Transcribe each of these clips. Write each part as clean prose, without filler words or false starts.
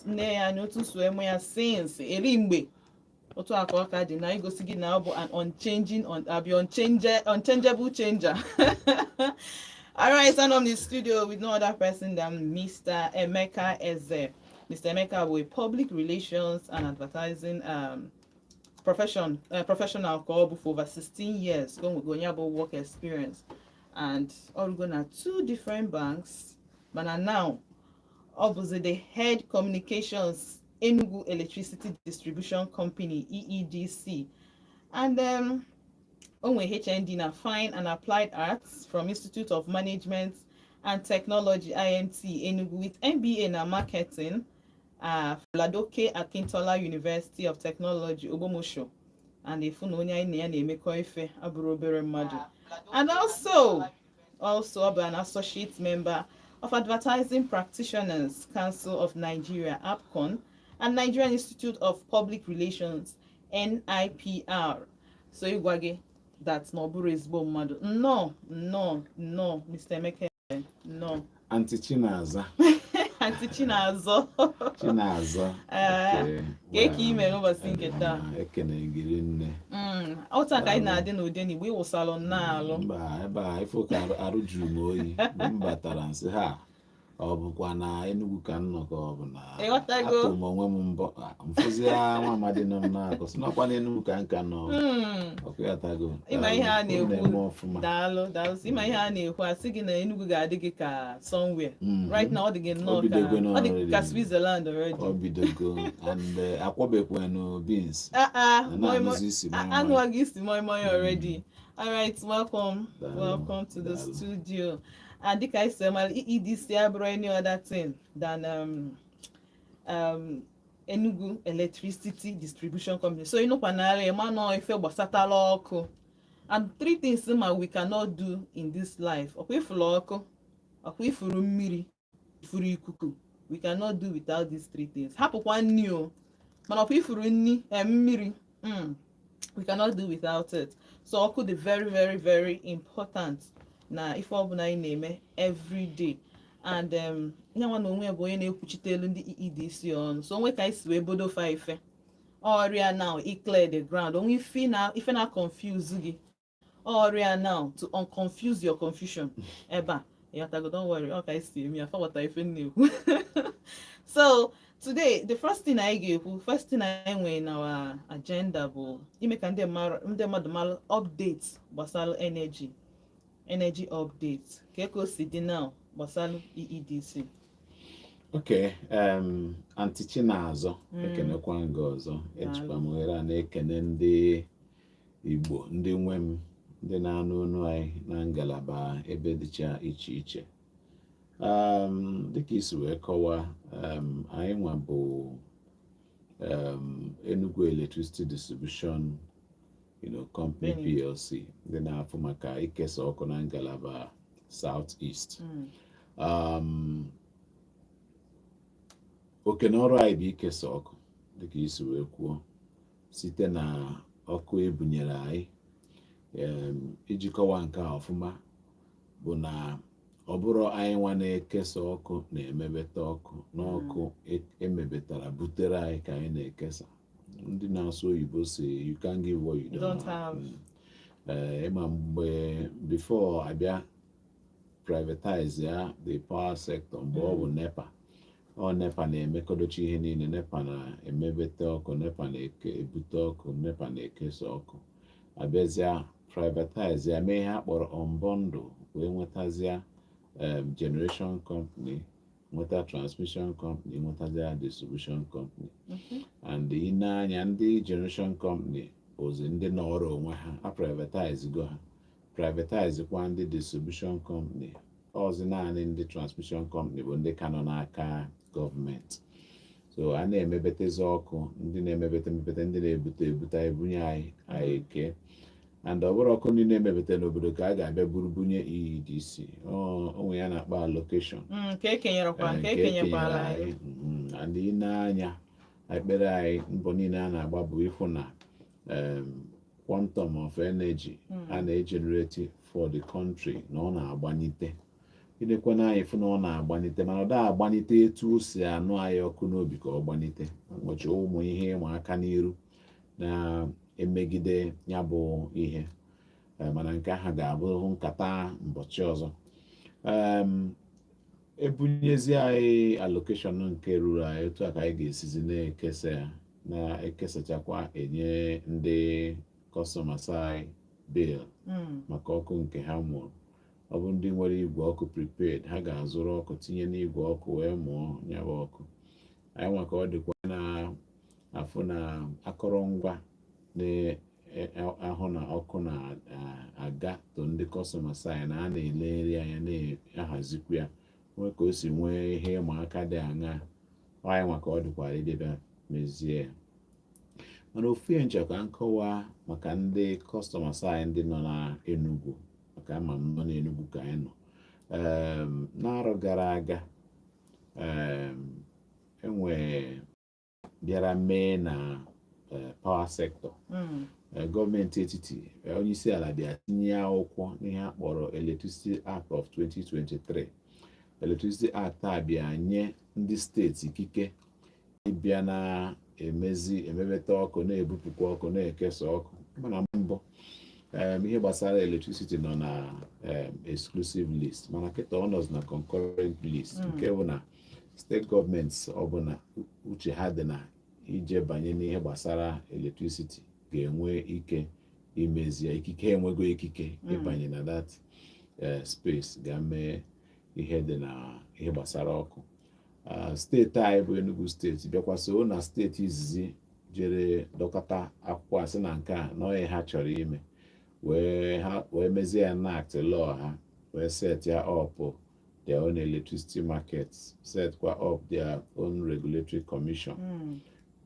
Nne ya anya otu so eme ya since eri mgbe otu a ka ọ ka dị na igosi gị na ọ bụ an unchanging on abi unchangeable changer. All right, and I'm in the studio with no other person than Mr. Emeka Eze. Mr. Emeka bụ a public relations and advertising professional ka ọ bụ for over 16 years ka o nwego ya bụ work experience and ọrụgo na two different banks, mana now ọ bụzi the head communications, Enugu Electricity Distribution Company, EEDC, and o nwere HND na Fine and Applied Arts from Institute of Management and Technology, IMT, Enugu, with MBA na Marketing, Ladoke Akintola University of Technology, Ogbomosho. And efu na onye anyị na ya na-emekọ ife abụrụ obere mmadụ. And also ọ bụ an associate member of Advertising Practitioners Council of Nigeria, APCON, and Nigerian Institute of Public Relations, NIPR. So ịgwa gị that na ọ bụrụ ezigbo mmadụ. Nnọọ, nnọọ, nnọọ, Mr. Emeka, nnọọ. Aunty Chinaza. Aunty Chinazọ. Chinaza. Ee, Okay. ka ị mere n'ụbọchị nke taa? Ekene gịrị nne. Otu a ka anyị na-adị n'ụdị n'Igbo ịwụsalụ nnọọ alụ. Mba, ebe a ifo ka arụ juru m oyi mgbe m batara, nsị ha ọ bụkwa na Enugu ka m nọ ka ọ bụ na Ịghọtago? Atụ m onwe m mbọ mfụzi nwa amadi nọ m n'akụ sị n'ọkwa n'Enugu ka m ka nọ. Ọkụ ya tago. Ịma ihe a Unu na-ekwu. na-eme ọfụma. Daalụ, daalụ. Ịma ihe a na-ekwu, asị gị na Enugu ga-adị gị ka somewhere. Right now ọ dị gị nnọọ O ka bidogo ọ dị gị ka already. Switzerland already. Ọ bidogo and akwọbekwanụ beans. Ah ah, Na moi moi. na-anụzi isi moi moi. Anụwaghị isi moi moi already. All right, welcome. Daalụ, Welcome to the daalụ. studio. And dịka anyị si mara, EEDC abụrụ any other thing than Enugu Electricity Distribution Company. So ịnụkwanara ya ma nọọ ife gbasatara ọkụ. And three things ma we cannot do in this life. Ọkwa ifuru ọkụ, ọkwa ifuru mmiri, ifuru ikuku. We cannot do without these three things. Hapụkwa nni o. Mana ọkwa ifuru nni, mmiri, we cannot do without it. So ọkụ dị very, very, very important na ife ọbụla anyị na-eme every day. And nyanwa na onwe ya bụ onye na-ekwuchite elu ndị EEDC ọnụ. So onwe ka anyị si wee bodo fa ife ọrịa now, i clear the ground. Onwe ife na confuse gị ọrịa now, to unconfuse your confusion ebe a, ịghọtago? Don't worry, ọ ka anyị si eme ya fọwata ife m na-ekwu. So today, the first thing anyị ga-ekwu, first thing anyị nwere na our agenda bụ ime ka ndị mmadụ mara update gbasara energy, energy update ka o si dị now gbasara EEDC. Okay, Aunty Chinazọ, ekenekwa m gị ọzọ. Ejikwa m ohere a na-ekene ndị Igbo, ndị nwe m, ndị na-anụ onu anyị na ngalaba ebe dịcha iche iche. Dịka isi wee kọwaa, anyị nwa bụ Enugu Electricity Distribution Company Beni. PLC, ndị na-afụ maka ikesa ọkụ na ngalaba South East. Oke na ọrụ anyị bụ ikesa ọkụ, dịka isi wee kwuo, site na ọkụ ebunyere anyị. Iji kọwaa nke a ọfụma bụ na ọ bụrụ anyị nwa na-ekesa ọkụ na-emebeta ọkụ n'ọkụ emebetara butere anyị ka anyị na-ekesa. Ndị na-asụ oyibo si, "You can't give what you don't Don't have." have. Ee, ịma mgbe before abịa privatize ya the power sector, mgbe ọ bụ NEPA, ọ NEPA na-emekọdochi ihe niile. NEPA na-emebete ọkụ, NEPA na-eke ebute ọkụ, NEPA na-ekesa ọkụ. Abịazịa privatize ya, mee ihe a kpọrọ unbundle, wee nwetazịa generation company, nweta transmission company, nwetazịa distribution company. And ị na-anya, ndị generation company bụzi ndị nọrọ onwe ha, a privatize go ha, privatize kwa ndị distribution company. Ọzi naanị ndị transmission company bụ ndị ka nọ n'aka gọọmenti. So a na-emebetezi ọkụ, ndị na-emebete emebete, ndị na-ebute ebute, ebunye anyị, anyị eke. And ọ bụrụ ọkụ ndị na-emebete n'obodo ka a ga-abịa buru bunye EEDC, onwe ya na-akpọ allocation. Nke ekenyerekwa nke nke ekenyekwara ekenyere anyị. anyị. And ị na-anya, ekpere anyị, mbọ niile a na-agba bụ ịfụ na quantum of energy a na-egenerate for the country na ọ na-agbanyite. Ilekwa n'anya, ịfụ na ọ na-agbanite, mana ọ da agbanite etu o si anụ anyị ọkụ n'obi ka ọ gbanite. Nwecha ụmụ ihe ịma aka n'iru na-emegide ya bụ ihe. Mana nke ahụ ga-abụ nkata mbọchị ọzọ. Ebunyezi anyị allocation nke ruru anyị, otu a ka anyị ga-esizi na-ekesa ya, na-ekesachakwa enye ndị customers anyị bill maka ọkụ nke ha mụrụ. Ọ bụ ndị nwere igwe ọkụ prepaid, ha ga-azụrụ ọkụ tinye n'igwe ọkụ wee mụọ ya bụ ọkụ. Anyị nwa ka ọ dịkwa na afụ na akụrụngwa na-ahụ na ọkụ na-aga to ndị customers anyị, na a na-elegharị anya, na-ahazikwa ya, nwee ka o si nwee ihe ịma aka dị aṅaa. Anyị nwa ka ọ dịkwara ịdịbịa mezie ya. Mana ofu ihe nchọ ka nkọwa maka ndị customers anyị ndị nọ na Enugu, maka ama m nọ n'Enugu ka anyị nọ. N'arọ gara aga, enwe bịara mee na power sector. Gọọmenti etiti, onye isi ala bịa tinye akwụkwọ n'ihe a kpọrọ Electricity Act of 2023. Electricity Act a bịa nye ndị steeti ikike ịbịa na-emezi, emebeta ọkụ, na-ebupụkwa ọkụ, na-ekesa ọkụ. Mana mbụ, ihe gbasara electricity nọ na exclusive list, mana kịta ọ nọzi na concurrent list, nke bụ na steeti gọọmenti ọbụla uche ha dị na ije banye n'ihe gbasara electricity ga-enwe ike imezi ya. Ikike, enwego ikike ịbanye na that space, ga-mee ihe dị na ihe gbasara ọkụ. Steeti anyị bụ Enugu Steeti bịakwa so na steeti izizi jere dọkọta akwụkwọ asị na nke a na onye ha chọrọ ime, wee ha wee mezie ya enact law ha, wee set ya up their own electricity market, set kwa up their own regulatory commission,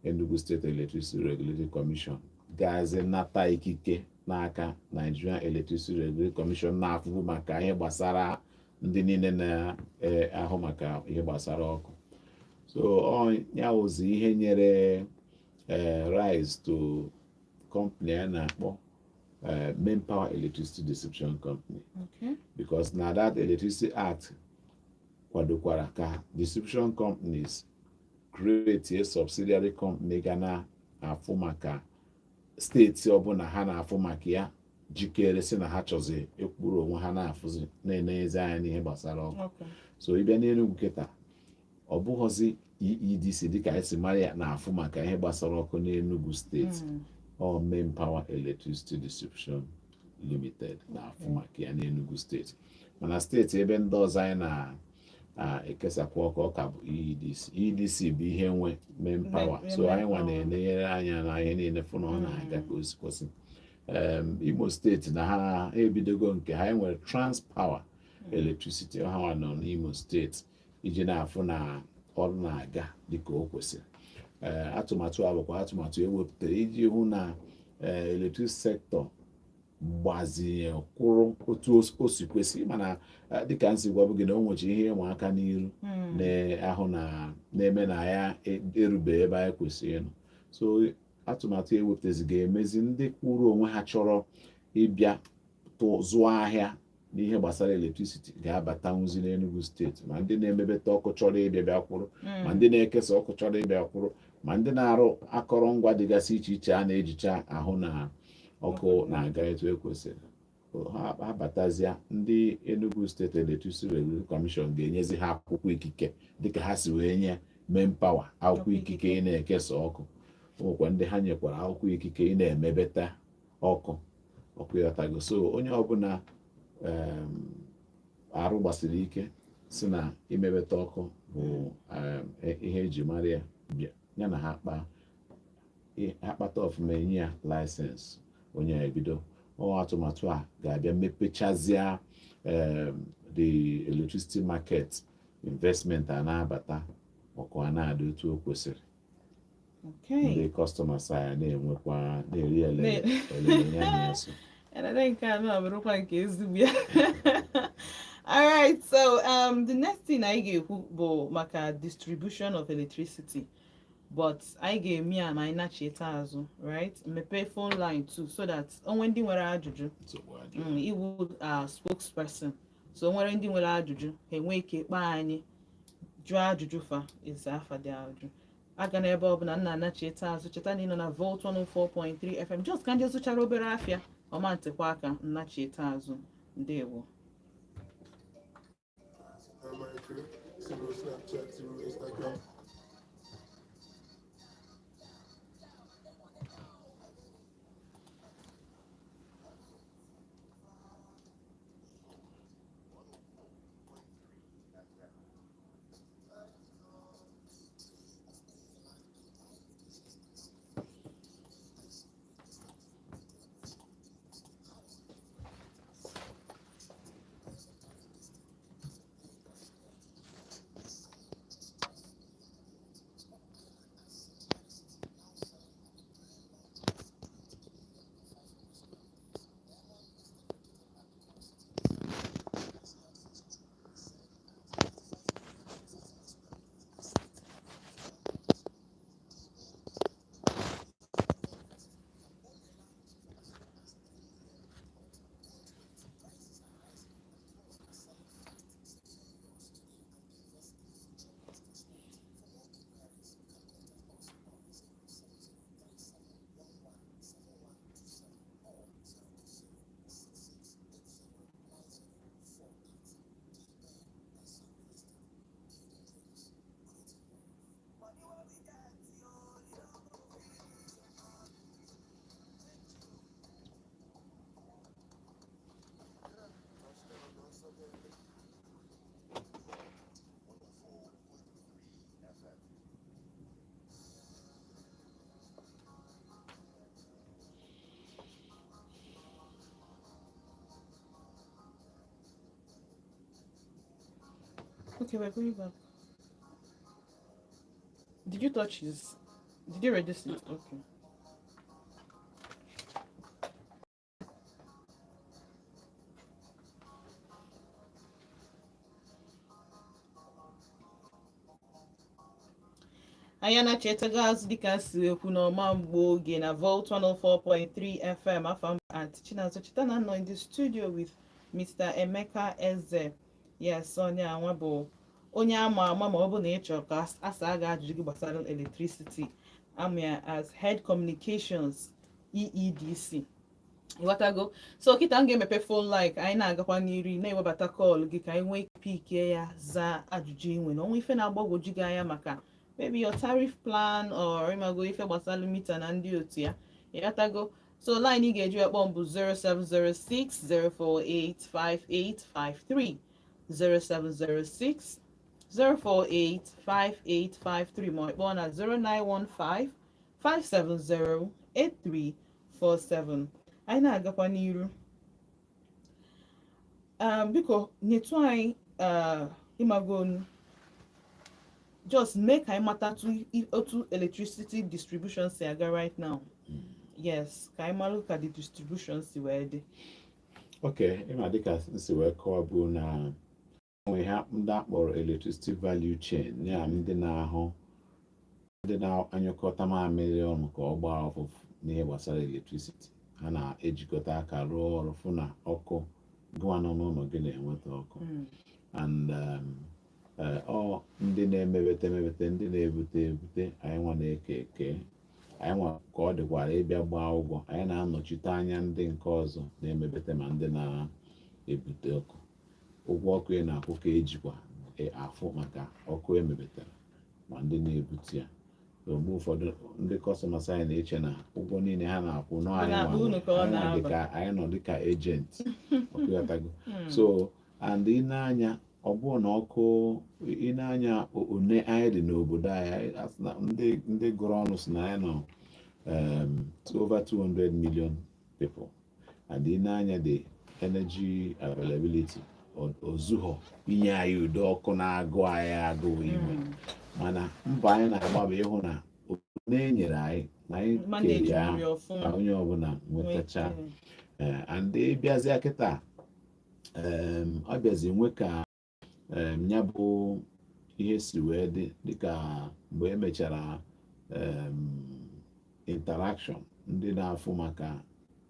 Enugu State Electricity Regulatory Commission, gazi nata ikike n'aka Nigerian Electricity Regulatory Commission na-afụbu maka ihe gbasara ndị niile na-ahụ maka ihe gbasara ọkụ. So ọ ya wụzi ihe nyere rise to company a na-akpọ Main Power Electricity Distribution Company, because na that Electricity Act kwadokwara ka distribution companies create a subsidiary company ga na-afụ maka steeti ọbụla ha na-afụ maka ya, jikere si na ha chọzi ịkpụrụ onwe ha, na-afụzi, na-enenyezi anya n'ihe gbasara ọkụ. So ịbịa n'Enugwu kịta, ọ bụghọzi EEDC dịka anyị si mara ya na-afụ maka ihe gbasara ọkụ n'Enugu Steeti. Ọ Main Power Electricity Distribution Limited na-afụ maka ya n'Enugu Steeti. Mana steeti ebe ndị ọzọ anyị na-ekesakwa ọkụ, ọ ka bụ EEDC. EEDC bụ ihe nwe Main Power. So Main anyị nwa Power. Na-enenyere anya na ihe niile, fụ na ọ na-aga ka o si kwesị. Imo Steeti na ha ebidogo nke ha. Nwere Transpower Electricity, ha nwa nọ n'Imo Steeti iji na-afụ na ọrụ na-aga dịka o kwesịrị. Ee, atụmatụ a bụkwa atụmatụ ewepụtara iji hụ na electricity sector gbazinye kwụrụ otu o si kwesị. Mana dịka m si gwabụ gị na o nwechi ihe ịma aka n'iru na-ahụ na na-eme na ya erubeghị ebe anyị kwesịrị ịnọ. So atụmatụ ewepụtazi ga-emezi ndị kwụrụ onwe ha chọrọ ịbịa zụọ ahịa n'ihe gbasara electricity ga-abatanwuzi n'Enugu Steeti, ma ndị na-emebeta ọkụ chọrọ ịbịa bịa kwụrụ, ma ndị na-ekesa ọkụ chọrọ ịbịa kwụrụ, ma ndị na-arụ akọrọngwa dịgasị iche iche a na-ejicha ahụ na ọkụ na-aga etu ekwesịrị. Ha abatazịa, ndị Enugu State Electricity Regulatory Commission ga-enyezi ha akwụkwọ ikike dịka ha si wee nye Main Power akwụkwọ ikike ị na-ekesa ọkụ. O nwekwa ndị ha nyekwara akwụkwọ ikike ị na-emebeta ọkụ ọkụ, ịghọtago? So onye ọbụla arụ gbasiri ike si na imebeta ọkụ bụ ihe eji mara ya, bịa ya na ha kpaa, ha kpata ọfụma, enye ya license, onye a ebido. Ọ atụmatụ a ga-abịa mepechazịa the electricity market, investment a na-abata, ọkụ a na-adị otu o kwesịrị, ndị customers anyị na-enwekwa, na-eri elele elele ya na ya so. Elele nke a na-abụrụkwa nke ezigbo ya. Alright, so the next thing anyị ga-ekwu bụ maka distribution of electricity, but anyị ga-eme ya ma anyị nachieta azụ, right? Mepee phone line too, so that onwe ndị nwere ajụjụ. Nsogbu adịghị. Iwu spokesperson So o nwere ndị nwere ajụjụ, ha enwee ike kpọọ anyị, jụọ ajụjụ, fa ịza afa dị ajụjụ. Aga n'ebe ọbụla nna anachieta azụ. Cheta na ị nọ na Volt 104.3 FM. Just ka ndị zụchara obere afịa ọma ntịkwa aka nnachieta azụ. Ndewo. America, zero Snapchat, zero Instagram. Okay, we're going back. Did you touch his? Did you reduce it? Okay. Anyị anachetago azụ dịka si ekwu n'ọma mgbe oge na Volt 104.3 FM. Afa m Aunty Chinazụ. Cheta na nọ in the studio with Mr. Emeka Eze. Yes, onye anwa bụ onye ama ama ma ọ bụ na ị chọrọ ka asa gị ajụjụ gị gbasara electricity. Ama ya as Head Communications, EEDC. Ịghọtago? So kịta m ga-emepe phone line ka anyị na-agakwa n'iru na-ewebata call gị, ka anyị nwee ike ya zaa ajụjụ inwe na ọnwa ife na-agbagwoju gị anya maka maybe your tariff plan or ịmago ife gbasara mita na ndị otu ya. Ịghọtago? So line ị ga-eji akpọ m bụ 0706 048 5853, 0706 048 5853, ma ọ kpọọ na 0915 570 8347. Anyị na-agakwa n'iru. Biko nyetụ anyị ịmagonu, just mee ka anyị matatụ otu electricity distribution si aga right now. Yes, ka anyị malụ ka the distribution si wee dị. Ok, ịma, dịka m si wee kọwa bụ na onwe ha ndị akpọrọ electricity value chain, ya ndị na-ahụ, ndị na-anyụkọta mamịrị ọnụ ka ọ gbaa ọfụfụ n'ihe gbasara electricity. Ha na-ejikọta aka rụọ ọrụ fụ na ọkụ gịnwa nọ n'ụlọ gị na-enweta ọkụ. And ọ ndị na-emebete emebete, ndị na-ebute ebute, anyị nwa na-eke eke, anyị nwa ka ọ dịkwara ịbịa gbaa ụgwọ. Anyị na-anọchite anya ndị nke ọzọ na-emebete ma ndị na-ebute ọkụ. Ụgwọ ọkụ ị na-akwụ ka ejikwa afụ maka ọkụ emebetere ma ndị na-ebute ya. So, mgbe ụfọdụ ndị customers anyị na-eche na ụgwọ niile ha na-akwụ nọ anyị na-akpa nwa unu ka ọ anyị nwa na-aba. dịka anyị nọ dịka agent. Ọkụghọtago? So and ị na-anya, ọ bụrụ na ọkụ ị na-anya one anyị dị n'obodo anyị, asị na ndị gụrụ ọnụ si na anyị nọ over 200 million people, and ị na-anya the energy availability, ozughọ inye anyị udo ọkụ na-agụ anyị agụụ inwe. Mana mbọ anyị na-agba bụ ịhụ na one e nyere anyị na anyị kere manage ya nri ka ọfụma onye ọbụla nwetacha. Nwete. Ee, and ịbịazịa kịta, ọ bịazi nwe ka ya bụ ihe si wee dị, dịka mgbe emechara interaction, ndị na-afụ maka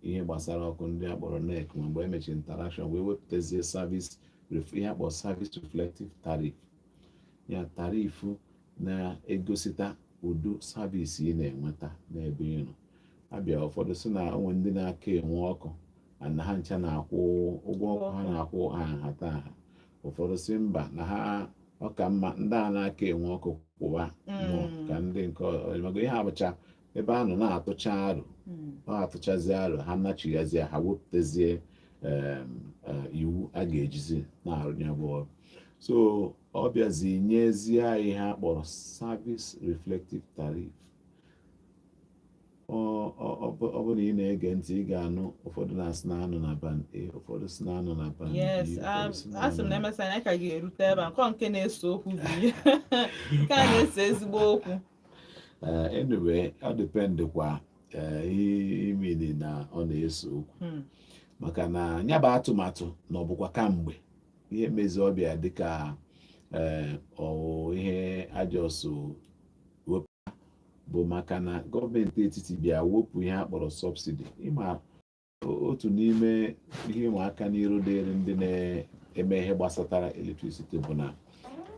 ihe gbasara ọkụ, ndị akpọrọ NERC, ma mgbe emechara interaction wee wepụtazie service ihe akpọ service reflective tariff, ya tariff na-egosita ụdị service ị na-enweta n'ebe ị nọ. Abịa, ụfọdụ sị na onwe ndị na-aka enwe ọkụ na ha ncha na-akwụ ụgwọ ọkụ, ha na-akwụ ha nhataha. Ụfọdụ sị mba, na ha ọ ka mma ndị a na-aka enwe ọkụ kwụba mụọ ka ndị nke maka ihe abụcha ebe a nọ na-atụcha aro. Ọ atụchazie aro, ha nachighazie, ha wepụtazie iwu a ga-ejizi na-arụ ya bụ ọrụ. So ọ bịazi nyezie anyị ihe a kpọrọ service reflective tariff. Ọ bụ na ị na-ege ntị, ị ga-anụ ụfọdụ na-asị na anọ na band A, ụfọdụ si na anọ na band B, ụfọdụ si na Asị m anọ na na emesịa anyị ka ga-erute ebe a. Nke na-ese okwu bụ ihe nke a na-ese ezigbo okwu. Anyway, ọ dependịkwa ihe imini na ọ na-ese okwu, maka na ya bụ atụmatụ na ọ bụkwa kamgbe ihe mezi ọbịa dịka ọwụ ihe ajọsụ wepụ bụ maka na gọọmenti etiti bịa wepụ ihe a kpọrọ subsidy. Ịma otu n'ime ihe ịma aka n'iru dịrị ndị na-eme ihe gbasatara electricity bụ na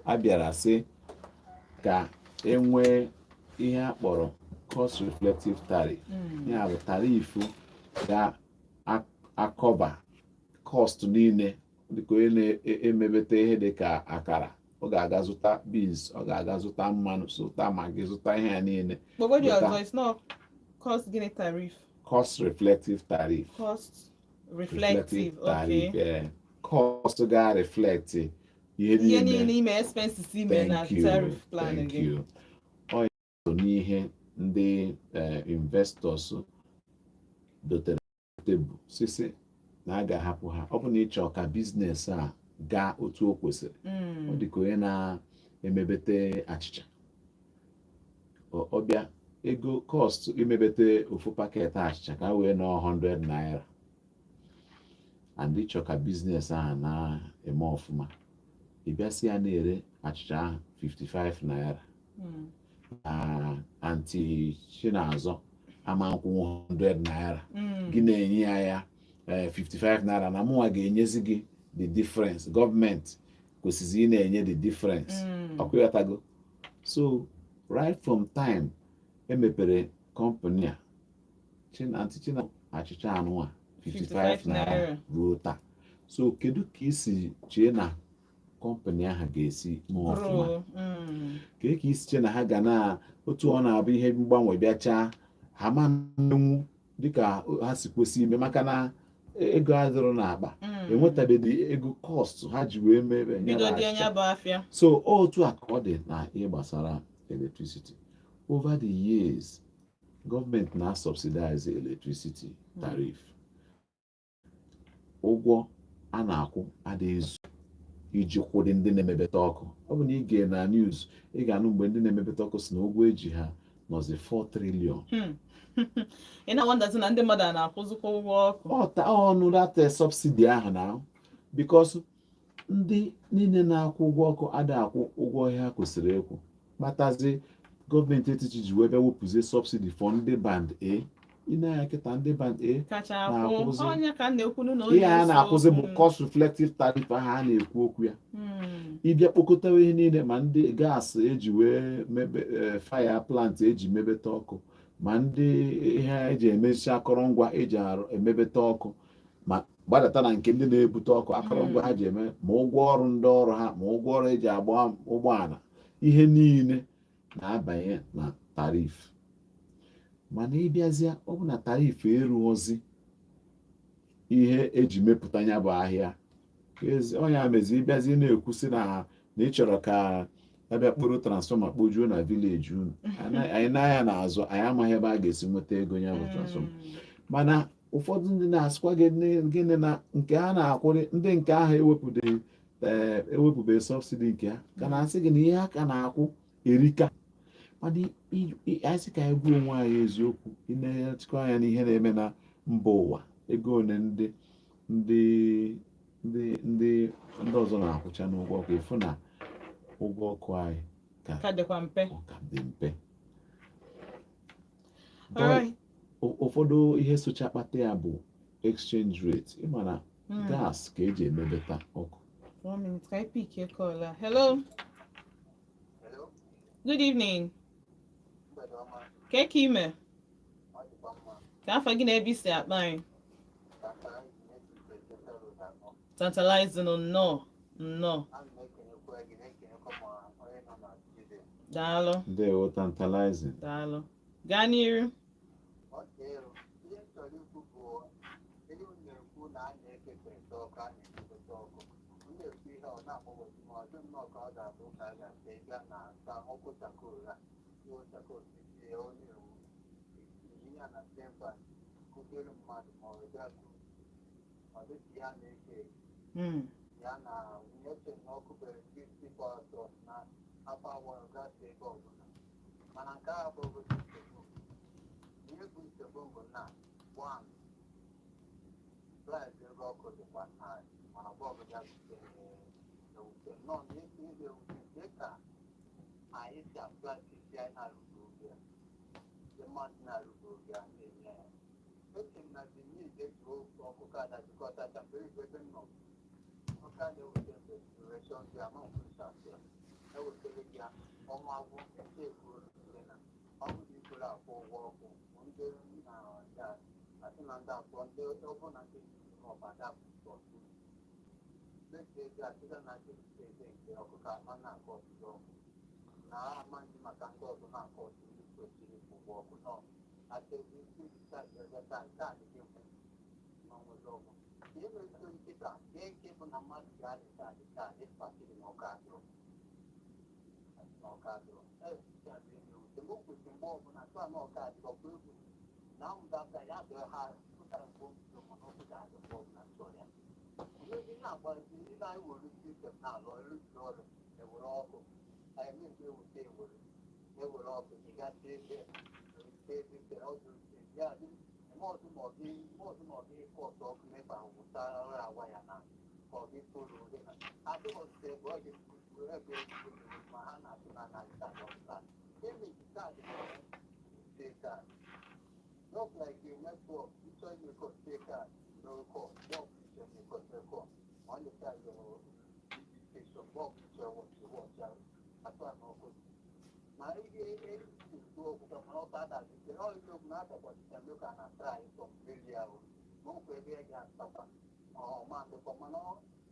a bịara sị ka enwee ihe a kpọrọ cost reflective tariff, ya bụ tariff ga-acover cost niile. Dịka onye na-emebete ihe dịka akara, ọ ga-aga zụta beans, ọ ga-aga zụta mmanụ, zụta Maggi, zụta ihe ya niile. Kpọgodi Zụta. ọzọ, it's not cost gịnị tariff? Cost reflective tariff. Cost reflective. Tariff. Okay. Cost ga-reflect ihe ihe niile niile ime, expenses ime na Thank you. tariff plan Thank gị. you. Ọ so n'ihe ndị investors dotere tebụl sisi na a ga-ahapụ ha. Ọ bụ na ịchọ ka business a gaa otu o kwesịrị, ọ dị ka onye na-emebete achịcha, ọ bịa ego cost imebete ofu packet achịcha ka wee nọọ 100 naira, and ịchọ ka business ahụ na-eme ọfụma, ị bịa sị ya na-ere achịcha ahụ 55 naira, na Aunty Chinazọ ama nkwụ 100 naira, gị na-enye ya ya 55 naira, na mụnwa ga-enyezi gị the difference. Gọọmenti kwesịrị ị na-enye the difference. Ọkụghọtago? So right from time emepere company a, Aunty China achịcha anụnwa 55 55 naira naira. ruo taa. So kedu ka isi chee na company ahụ ga-esi mee ọfụma? Grow. Ka isi chee na ha ga na otu ọ na-abụ ihe mgbanwe bịachaa, ha ma mmenwu dịka ha si kwesị ime, maka na ego adịrọ n'akpa, enwetabeghị ego cost ha ji wee mebe ya bụ bido dị achịcha. anya bụ afịa. So otu a ka ọ dị na ihe gbasara electricity. Over the years, gọọmenti na-subsidize electricity tariff. Ụgwọ a na-akwụ adịghị ezu iji kwụdị ndị na-emebeta ọkụ. Ọ bụ na ị gee na news, ị ga-anụ mgbe ndị na-emebeta ọkụ si na ụgwọ eji ha nọzi 4 trillion. Ị na-awonderzi na ndị mmadụ a na-akwụzikwa ụgwọ ọkụ. Ọ ta ọnụ that subsidy ahụ na because ndị niile na-akwụ ụgwọ ọkụ adịghị akwụ ụgwọ ihe ha kwesịrị ịkwụ, kpatazi gọọmenti etiti ji wee bịa wepụzie subsidy for ndị band A. Ị na-anya kịta, ndị band A kacha akwụ. na-akwụzi. Onye ka m na-ekwunu na Ihe a na-ese na-akwụzi bụ okwu. cost reflective tariff ahụ a na-ekwu okwu ya. Ịbịa kpokọtawa ihe niile, ma ndị gas eji wee mebe fire plant eji mebeta ọkụ, ma ndị ihe eji emechi akụrụngwa eji arụ emebeta ọkụ, ma gbadata na nke ndị na-ebute ọkụ, akụrụngwa ha ji eme, ma ụgwọ ọrụ ndị ọrụ ha, ma ụgwọ ọrụ eji agba ụgbọala, ihe niile na-abanye na tariff. Mana ịbịazịa, ọ bụ na tariff erughọzi ihe eji mepụta ya bụ ahịa. Onye mezi ịbịazi na-ekwu sị na ị chọrọ ka abịa kpụrụ transformer kpojuo na village unu, anyị na-anya n'azụ, anyị amaghị ebe a ga-esi nweta ego ya bụ transformer. Mana ụfọdụ ndị na-asịkwa gịnị na nke a na-akwụrị ndị nke ahụ ewepụbeghị, ewepụbeghị subsidy nke ha, ka na-asị gị na ihe a ka na-akwụ erika. Mana anyị sị ka anyị gwa onwe anyị eziokwu, ị na-achịkwa anya n'ihe na-eme na mba ụwa, ego one ndị ọzọ na-akwụcha n'ụgwọ ọkụ, ịfụ na ụgwọ ọkụ anyị ka ka dịkwa mpe. Ọ ka dị mpe. Alright. Ụfọdụ ihe socha kpata ya bụ exchange rate. Ịma na gas ka eji emebeta ọkụ. One minute, ka anyị pick your call a. Hello. Hello, Good evening. Mgbede ọma. Ka ka ime? Ọ dịkwa mma. Ka afọ gị na ebe isi akpa anyị? Ka nta anyị na-esi Presidential Road anọ. Tantalizing, nnọọ, nnọọ. Ana m ekenekwa gị, na-ekenekwa ma onye nọ na studio. Daalụ. Ndewo, Tantalizing. Daalụ. Gaa n'iru. Ọ dị elu. Ihe m chọrọ ikwu bụ ihe m na-ekwu na a na-ekekọrịta ọkụ, a na-ekekọta ọkụ. M na-ekwu ihe ọ na-agbagwoju m, ọ dị nnọọ ka ọ ga-abụ ka a ga-asị gaa na asa ọkụ charcoal a, iwe charcoal sie, ọ na-ewu ihe ya na tempa kụziere mmadụ ma ọ gaa ọ dịka ihe a na-eke ya na nwunye na ọkụ bere ndị atọ na afọ awọ gafee ebe ọbụla. Mana nke a bụ obodo nsogbu. Ihe bụ nsogbu bụ na one price ego ọkụ dịkwa high, mana bulb ya ewute nnọọ na ihe ewute dị ka anyị si apply isi anyị na-arụgo oge a, ndị mmadụ na-arụgo oge a na-enye ya. Eche m na the need eji ọkụ ka dajikọtacha mgbe igwe ebe m nọ ọka na-ewute mgbe duration dị ama nkwụsasị ewetara gị ya ọnwa agwụ nke ekwuru ndị na ọ bụ na ikwere akwụ ụgwọ ọkụ bụ ndị na ya asị na ndị akwụ ndị ọ bụ na ndị ọbada ọtụ mechie ego asịga na ndị steeti nke ọkụ ka ama na-akọ ọtụtụ ọkụ na ama ndị maka ndị ọzọ na-akọ ọtụ ndị kwesịrị ịkwụ ụgwọ ọkụ nọ achọzi ndị charge ego taa nke a dịghị ekwu na onwere ọgwụ ihe mere nkịta nke nke bụ na mmadụ ga-adị kaadị kaadị kpatịrị na ọka adịrọ na ọka adịrọ mgbe o kwesịrị mgbe ọbụla tụọ na ọka adịrọ ọkwa egwu na amụdata ya dịrị ha pụtara mgbe o bido, mana ọkụ ga-adị mgbe ọbụla chọrọ ya. Ndị na-agbazi ndị na-ewere system na-alụ ọrụ ọrụ ewere ọkụ anyị na-eme ewute ewere ewere ọkụ ịgacha ebe ebe ọdụ ya dị eme ọdụ ma ọ gị ọdụ ma ọ gị kọtụ ọkụ n'ebe ahụ wụsara awa ya na ka ọ gị tụrụ oge na adịghị ebe ọ gị ebe ma ha na-atụ na narị kaadị ọkụ eme kaadị stay card, not like a network. You tell me call stay card, no call bulb you tell me call no call on the side your station bulb you tell what you watch out atụ na ọkụ ma ihe ekwu okwu ka mana ọkụ adazi ọ ihe okwu na-adakwasịta ka na try some area ahụ n'okwu ebe ị ga-asakwa ọma ndịkwa. Mana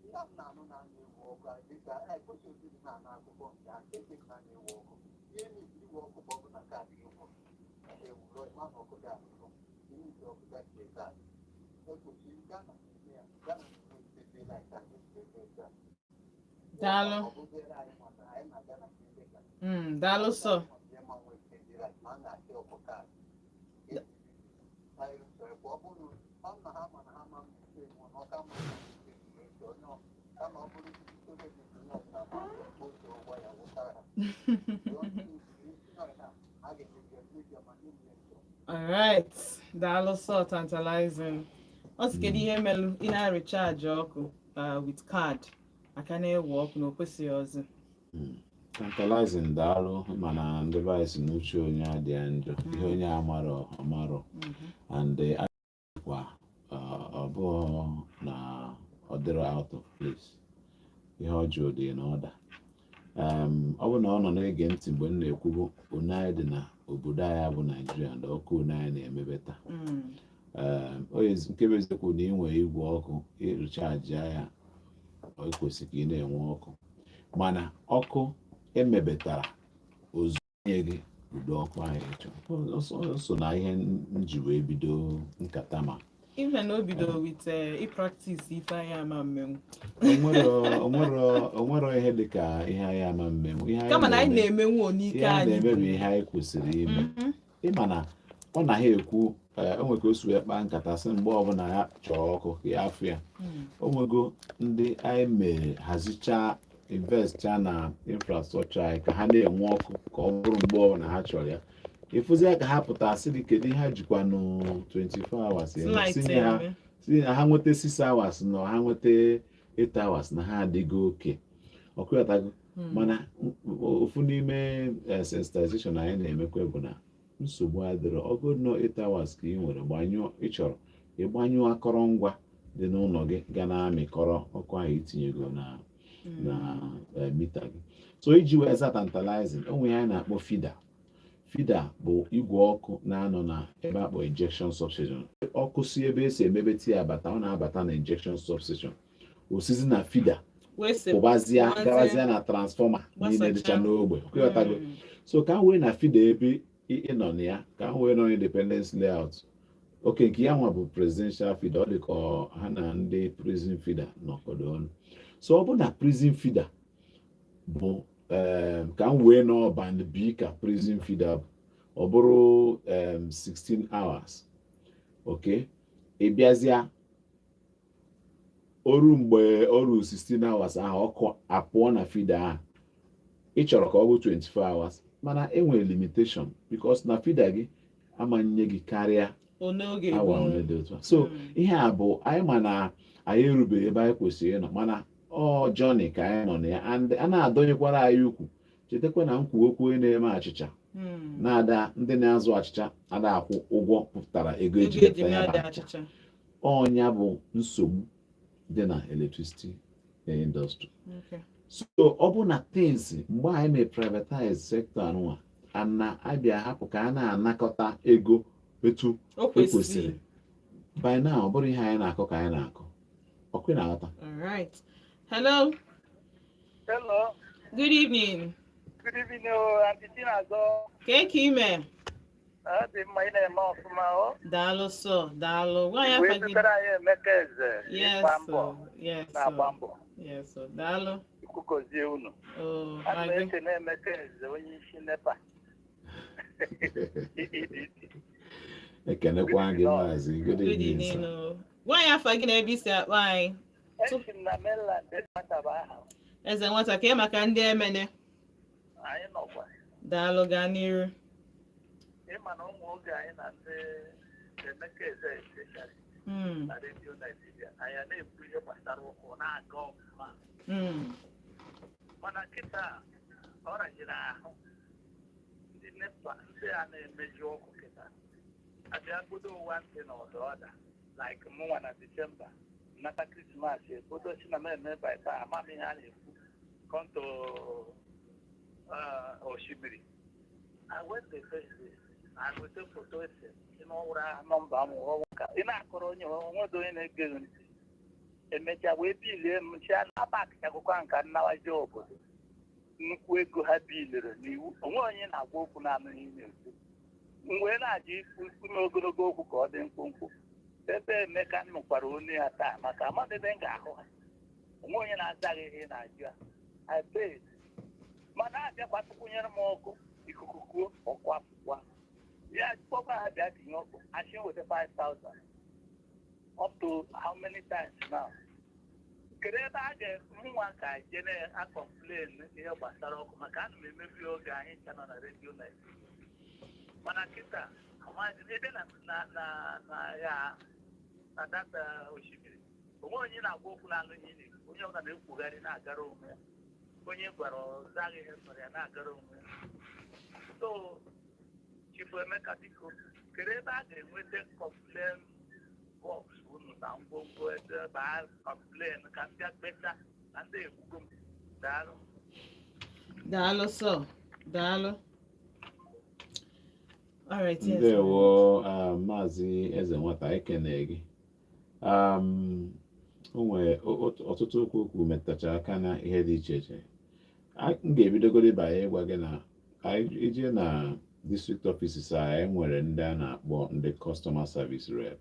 ihe m na-anụ na na-ewu ọkụ a dịka ekwesịghị ịdị na-anụ akụkọ nke a nke na na-ewu ọkụ. Ihe na-eji iwe ọkụ bụ ọbụ na kaadị egwu ewuro ma na ọkụ ga-adịkọ ihe iji ọkụ gachie kaadị ekwesịrị Ghana na-eme ya. Ghana na-eme steeti like that steeti a. Daalụ. Ọ bụziere anyị maka anyị na Ghana ka ebe ka Daalụ sọ. Ma nwee steeti like ma a na-achị ọkụ kaadị anyị chọrọ ọ bụrụ ọ na ha ma na ha ma mmepe enwe na ọka ma na onye kama ọ bụrụ onye ọbụla ma otu ụgwọ ya wụtara ha a ga-emebi emebi ma niile. Alright, daalụ sọ, Tantalizing. Ọ sị kedu ihe melụ ị na-recharge ọkụ with card aka na-ewe ọkụ na o kwesịghị ọzọ. Tantalizing, daalụ. Mana ndị be anyị si n'uche onye adịghị njọ, ihe onye amarọ amarọ and kwa ọ bụghị na ọ dịrọ out of place. Ihe ọjọọ dị na ọda ọ bụ na ọ nọ na-ege ntị mgbe m na-ekwubu one anyị dị na obodo anyị bụ Naijiria na ọkụ one anyị na-emebe taa. Nke bụ eziokwu na inwe igwe ọkụ ịrecharge ya, ọ kwesịrị ka ị na-enwe ọkụ, mana ọkụ emebetara ozu nye gị udo ọkụ ahụ ịchọ. O so na ihe m ji wee bido nkata ma Even na o bidoro with ịpractice ife anyị ama mmenwu. Onwero ihe dịka ihe anyị ama mmenwu. Ihe anyị Kama na anyị na-eme na-emenwu n'ike ihe anyị anyị. na-eme bụ ihe anyị kwesịrị ime. Ịma na ọ na ha ekwu o nwere ka o si wee kpaa nkata sị mgbe ọbụla ya chọọ ọkụ ka ya afụ ya. O nwego ndị anyị mere hazichaa, investcha na infrastructure anyị ka ha na-enwe ọkụ, ka ọ bụrụ mgbe ọbụla ha chọrọ ya. Ịfụzi ka ha pụta sị gị kedu ihe ha jikwanụ 24 hours eme? Light Si nye ha eme. Si na ha nweta 6 hours na ha nweta 8 hours na ha adịgo oke ọkụghọtago. Mana ofu n'ime sensitization anyị na-emekwa bụ na nsogbu adịrọ ọgụ nọ 8 hours ka ị nwere gbanyụọ ị chọrọ ịgbanyụọ akọrọngwa dị n'ụlọ gị ga na-amịkọrọ ọkụ ahụ itinyego na Na meter gị. So iji wee za tantalizing, o nwere ihe anyị na-akpọ feeder. Feeder bụ igwe ọkụ na-anọ na ebe akpọ injection substation. Ọkụ si ebe esi emebe tii abata, ọ na-abata na injection substation, osizi na feeder wee si pụbazie, pụbazie. Gabazie na transformer niile dịcha Gbasacha. n'ogbe. Ịghọtago? So ka m wee na feeder ebe ị nọ na ya, ka m wee nọ Independence Layout, oke nke ya nwa bụ presidential feeder. Ọ dị ka ha na ndị prison feeder nọkọdọ ọnụ. So ọ bụ na prison feeder bụ ka m wee nọ band B, ka prison feeder bụ, ọ bụrụ 16 hours, okay? Ị bịazịa oru mgbe o ruru 16 hours ahụ, ọkụ apụọ na feeder ahụ. Ị chọrọ ka ọ bụ 24 hours, mana e nwere limitation because na feeder gị ama nye gị karịa n'oge awa ole dị otu a. So ihe a bụ anyị ma na anyị erubeghị ebe anyị kwesịrị ịnọ, mana ọ journey ka anyị nọ na ya, and a na-adọnyekwara anyị ukwu. Chetakwa na nkwu okwu onye na-eme achịcha na-ada, ndị na-azụ achịcha ada akwụ ụgwọ pụtara ego eji ego eji mepụta ya mee bụ dị achịcha. Achịcha. Ọnya bụ nsogbu dị na electricity industry. So ọ bụ na things mgbe anyị mee privatize sector anụnwa, ana abịa hapụ ka a na-anakọta ego etu o e kwesịrị, kwesịrị, by now ọ bụrụ ihe anyị na-akọ ka anyị na-akọ ọkụ ị na-aghọta. All right, hello. Hello. Good evening. Good evening, oh, Aunty Chinazọ. Ka ka ime? Ọ dị mma, ị na-eme ọfụma o. Daalụ sọ, daalụ. Gwa ya Wee afa gị. zụtara anyị Emeka Eze. Yes. Ịgba mbọ, Yes. na-agba mbọ. Yes, daalụ. Chukwu gọzie unu. Oh, Ana m ma gị. ekene Emeka Eze, onye isi NEPA. EEDC. Ekenekwa gị, maazị. Good Good evening, evening. sir. Oh. Gwa ya afa gị na ebe isi akpọ anyị. Esi m na mainland nwata bụ aha m. Eze nwata ka maka ndị Emene. Anyị nọkwa. Daalụ, gaa n'iru. Ịma na ụmụ oge anyị na ndị Emeka Eze especially na redio Naijiria, anyị a na-ekwu ihe gbasara ụkwụ na-aga ọfụma. Mana kịta ọ rajiri ahụ ndị NEPA, ndị a na-emeju ọkụ kịta abịa godo ụwa ntị na ọdụ ọda, like mụnwa na Disemba nnata Krismas ebodo si na m eme bypass, ama m ihe a na-ekwu kọnto osimiri. I went the first day I weta foto ese si n'ọwụrụ nọmba m ọwụ ka ị na-akọrọ onye onwedo onye na-ege gị ntị. Emechaa wee bilie m chi na pakịchagokwa nka nnawaje obodo nnukwu ego ha biliri n'iwu onwe onye na-agwa okwu na-anụ ihe na-ekwu. M wee na-ajụ ikwu ime ogologo okwu ka ọ dị mkpụmkpụ. Ebe Emeka nụkwara onu ya taa maka amadị ebe m ga-ahụ ha, onwe onye na-azaghị ihe ị na-ajụ ya. I paid, mana abịakwa tụkwunyere m ọkụ, ikuku kuo, ọkụ apụkwa ya. Kpọkwa ha bịa tinye ọkụ, achị weta 5000 up to how many times now? Kedu ebe a ga-nwa ka jene a complain ihe gbasara ọkụ? Maka ana m emebi oge anyị ncha nọ na redio Naijiria, mana kịta amaghị m ebe na ya na data osimiri. Onwe onye na-agwa okwu na-anụ ihe ị na-ekwu, onye ọbụla na-ekwugharị na-agara onwe ya, onye gwara ọzaghị ihe sọrọ ya na-agara onwe ya. So Chifu Emeka, biko, kedu ebe a ga-enweta complain box unu na ngwongwo ebe a complain ka ndị kpesa na ndị ekwugo m? Daalụ. Daalụ sọ, daalụ. All right, yes. Ndewo, maazị Eze nwata, ekene gị. O nwere ọtụtụ okwu okwu metụtachara aka na ihe dị iche iche. M ga-ebidogoro banye ịgwa gị na anyị ije na district offices a, anyị nwere ndị a na-akpọ ndị customer service rep.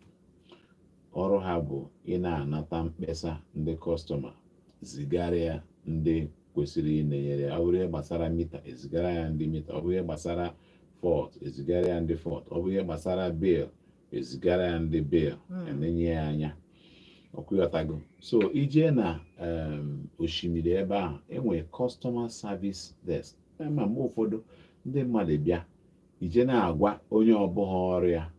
Ọrụ ha bụ ị na-anata mkpesa ndị customer, zigara ya ndị kwesịrị ị na-enyere ya. Ọ bụrụ ihe gbasara meter, ezigara ya ndị meter. Ọ bụrụ ihe gbasara fault, ezigara ya ndị fault. Ọ bụrụ ihe gbasara bill, ezigara ya ndị bill. Enenye ya anya ọkwụghọtago. So ije na osimiri ebe ahụ, enwere customer service desk. Ma mgbe ụfọdụ ndị mmadụ bịa ije na-agwa onye ọbụghị ọrụ ya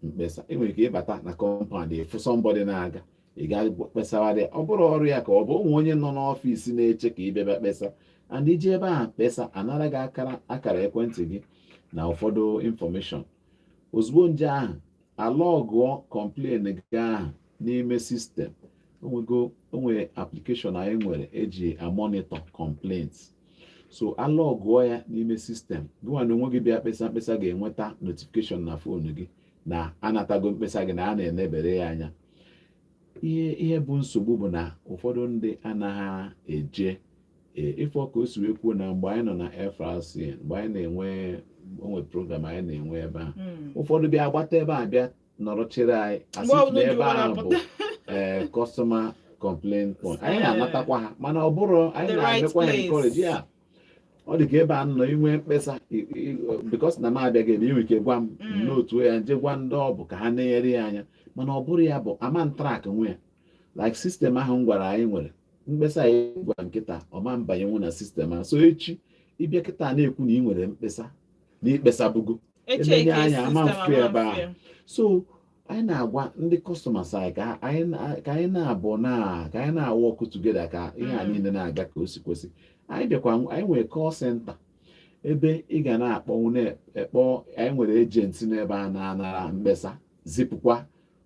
mkpesa. Enwere ike ịbata na compound, ịfụ somebody na-aga, ị ga kpesara ya. Ọ bụrụ ọrụ ya ka ọ bụ ụmụ onye nọ n'ọfịs na-eche ka ị bịa kpesa. And ije ebe ahụ kpesa, anara gị akara ekwentị gị na ụfọdụ information. Ozugbo nje ahụ alọgụọ complain gị ahụ n'ime system. Onwego onwe application anyị nwere eji amonitor complaints, so alọgụọ ya n'ime system gịnwa na onwe gị bịa kpesa mkpesa ga-enweta notification na phone gị na anatago mkpesa gị, na a na-enebere ya anya. Ihe bụ nsogbu bụ na ụfọdụ ndị anaghị eje ịfọ ka o si wee kwuo na mgbe anyị nọ na FRCN, mgbe anyị na-enwe onwe program anyị na-enwe ebe ahụ, ụfọdụ bịa gbata ebe a, bịa nọrọ chere anyị, asị Mgbe ọbụla na ebe juwara ahụ bụ pụta. Customer complaint point anyị na-anatakwa ha, mana ọ bụrụ anyị The right na-emekwa ha place. encourage ya. Ọ dị ka ebe a nọ inwe mkpesa, because na m abịaghị ebe, inwe ike gwa m n'otu ya, nje gwa ndị ọ bụ ka ha na-enyere ya anya. Mana ọ bụrụ ya bụ ama track nwe ya, like system ahụ m gwara anyị nwere mkpesa anyị gwa nkịta ọma mbanyenwu na system ahụ. So echi ịbịa kịta na-ekwu na ị nwere mkpesa na ikpesabugo, Eche emenye eke anya, ama system mfe ebe ama ahụ. mfe. So anyị na-agwa ndị customers anyị ka anyị na-abụ na ka anyị na-work together ka ihe a niile na-aga ka o si kwesị. Anyị bịakwa, anyị nwere call center ebe ị ga na-akpọnwụ na-ekpọ. Anyị nwere agent n'ebe a na-anara mkpesa, zipụkwa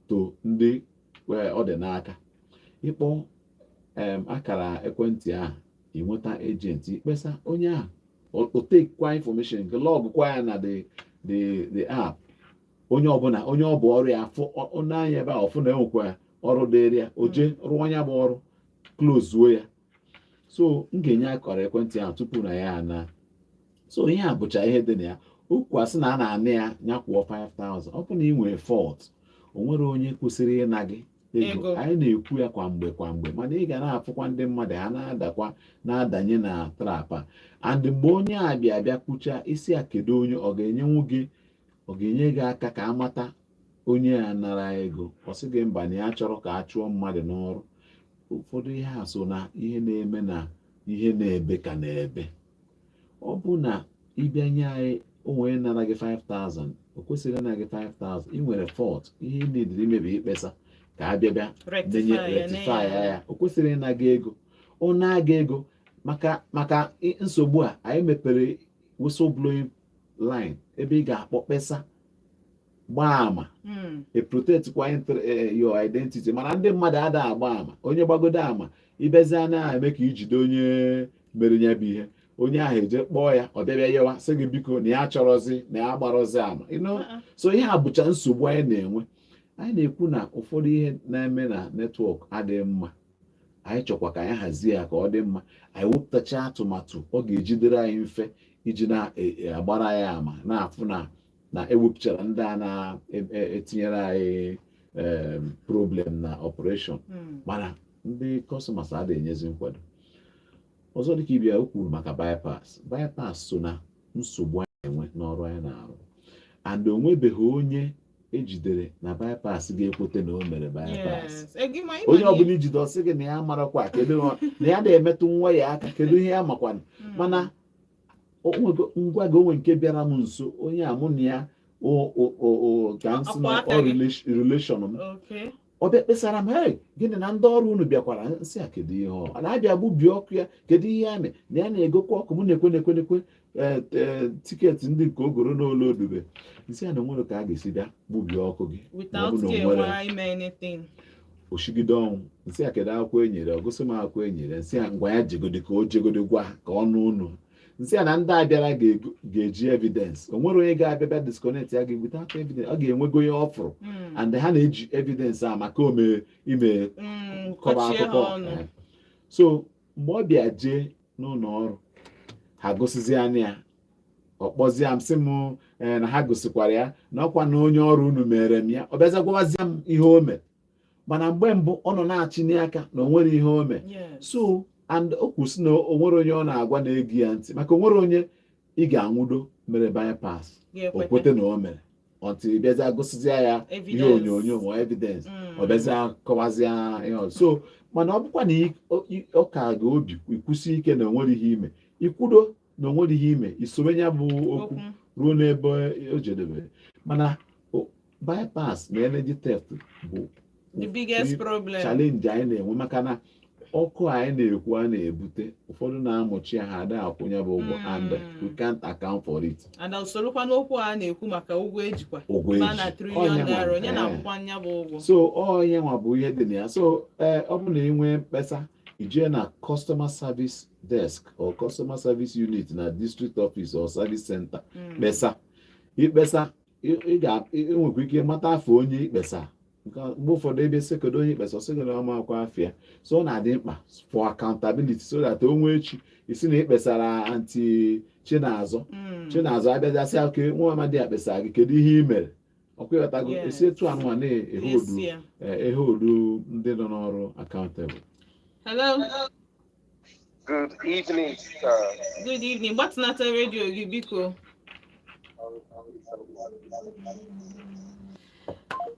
to ndị ọ dị n'aka. Ịkpọ akara ekwentị ahụ, ị nweta agent, ikpesa onye ahụ, o tekwa information nke lọgụkwa ya na the app. Onye ọbụla onye ọ bụ ọrụ ya afụ n'anya ebe a, ọfụ na enwekwa ọrụ dịrị ya, o jee rụọ ya bụ ọrụ, closeuo ya. So m ga-enye akara ekwentị ahụ tupu na ya ana. So ihe a bụcha ihe dị na ya. Okwu asị na a na-ana ya, ya kwụọ 5000. Ọ bụ na ị nwere fault, o nwere onye kwesịrị ịna gị ego. Ego. Anyị na-ekwu ya kwa mgbe kwa mgbe, mana ị ga na-afụkwa ndị mmadụ ha na-adakwa, na-adanye na trap a. And mgbe onye a bịa bịa kwucha isi a, kedu onye ọ ga-enyenwu gị, ọ ga-enye gị aka ka amata onye a nara ego? Ọ sị gị mba, na ya chọrọ ka a chụọ mmadụ n'ọrụ. Ụfọdụ ihe a so na ihe na-eme na ihe na-ebe ka na-ebe. Ọ bụ na ịbịa nye anyị onwe onye nara gị 5000, o kwesịrị ịna gị 5000. Ị nwere fault, ihe ị nidiri imebi ikpesa ka a bịa bịa rectify nenye ya, rectify nenye ya. O kwesịrị ịna gị ego. Ọ na-aga ego maka nsogbu a, anyị mepere whistleblowing line ebe ị ga-akpọ kpesa, gbaa ama, e protect kwa your identity. Mana ndị mmadụ ada agba ama. Onye gbagodo ama, ịbịazie na-eme ka ijide onye mere ya bụ ihe, onye ahụ eje kpọọ ya, ọ bịa yewa sị gị biko na ya chọrọzi na ya gbarọzi ama. So ihe a bụcha nsogbu anyị na-enwe. Anyị na-ekwu na ụfọdụ ihe na-eme na network adịghị mma. Anyị chọkwa ka anyị hazie ya ka ọ dị mma. Anyị wepụtacha atụmatụ ọ ga-ejidere anyị mfe iji na-agbara ya ama, na-afụ na ewepụchara ndị a na-etinyere anyị problem na operation. Mana ndị customers adịghị enyezi nkwado. Ọzọ dịka ibia, o kwuru maka bypass. Bypass so na nsogbu anyị na-enwe n'ọrụ anyị na-arụ, and o nwebeghị onye ejidere na bypass ga-ekwete na o mere bypass. Yes. Gị ma ịma Onye na ọbụla ijide, ọsị gị na ya marakwa kedu na ya na-emetụ nwa ya aka, kedu ihe ya makwana. Mana o nwego ngwa gị, onwe nke bịara m nso, onye a mụ na ya ka m sị na Ọkwa aka ọ gị. Relation m. Ọ bịa kpesara m, "Hey, gịnị na ndị ọrụ unu bịakwara?" Nsị a, kedu ihe ọ na-abịa gbubie ọkụ ya? Kedu ihe ya mee na ya na-egokwa ọkụ? M na-ekwe na-ekwe na-ekwe ticket ndị nke ogoro n'ụlọ odube. Nsị a na onwere ka a ga-esi bịa gbubie ọkụ gị ma ọ Without bụ na ka o nwere enwe ime anything. Oshigide ọnwụ. Nsị a, kedu akwụkwọ e nyere? Ọ gosi m akwụkwọ e nyere. Nsị a, ngwa, ya jegodi ka o jegodi gwa ha ka ọnụ unu. Nsị a na ndị a bịara ga-eji evidence. O nwere onye ga-abịa bịa disconnect ya gị without evidence. Ọ ga-enwego ihe ọ fụrụ, and ha na-eji evidence a maka ome ime kọba Kọchie ha akụkọ. ọnụ. So mgbe ọ bịa jee n'ụlọ ọrụ ha, gosizi anya ya, ọ kpọzie m, sị m na ha gosikwara ya na ọkwa na onye ọrụ unu mere m ya. Ọ bịaza gwawazie m ihe o mere, mana mgbe mbụ ọ nọ na-achịnye aka na o nwere ihe o mere. So and o kwụsị na o nwere onye ọ na-agwa na-ege ya ntị, maka o nwere onye ị ga-anwụdo mere bypass o Ga-ekwete. kwete na o mere until bịazie gosizie ya ihe Evidence. onyonyo ma evidence, ọ bịazie kọwazie ihe ọzọ. So mana ọ bụkwa na ọ ka ga obi ikwụsị ike na onwere ihe ime, ikwudo na onwere ihe ime, isonye ya bụ okwu Okwu. ruo n'ebe o jedebere. Mana bypass na energy theft bụ The biggest problem. challenge anyị na-enwe, maka na Ọkụ anyị na-ekwu a na-ebute, ụfọdụ na-amụchi ha, ada akwụnye bụ ụgwọ, and we can't account for it. And usorokwa n'okwu a na-ekwu maka ụgwọ ejikwa ụgwọ ebe a na eji trillion Ọnya nwa, naira, onye na-akwụkwa nya bụ ụgwọ? So onye nwa bụ ihe dị na ya. So ee, ọ bụ na ị nwee mkpesa, ijee na customer service desk or customer service unit na district office or service center, kpesa ikpesa. Ị ga enwekwa ike mata afọ onye ikpesa. Nke mgbe ụfọdụ ebe sekedo onye ikpesa, ọsị gị na ọma akwa afịa. So ọ na-adị mkpa for accountability, so that o nwee echi isi na ikpesara Aunty Chinazọ, Chinazọ abịagasị, oke nwa amadi a kpesara gị, kedu ihe ị mere? Ọkwa ịghọtago? Yes. Esi etu anụnwa na-ehodu Esi ya. Ehodu ndị nọ n'ọrụ accountable. Hello. Good evening, sir. Good evening. Gbatịnata redio gị, biko.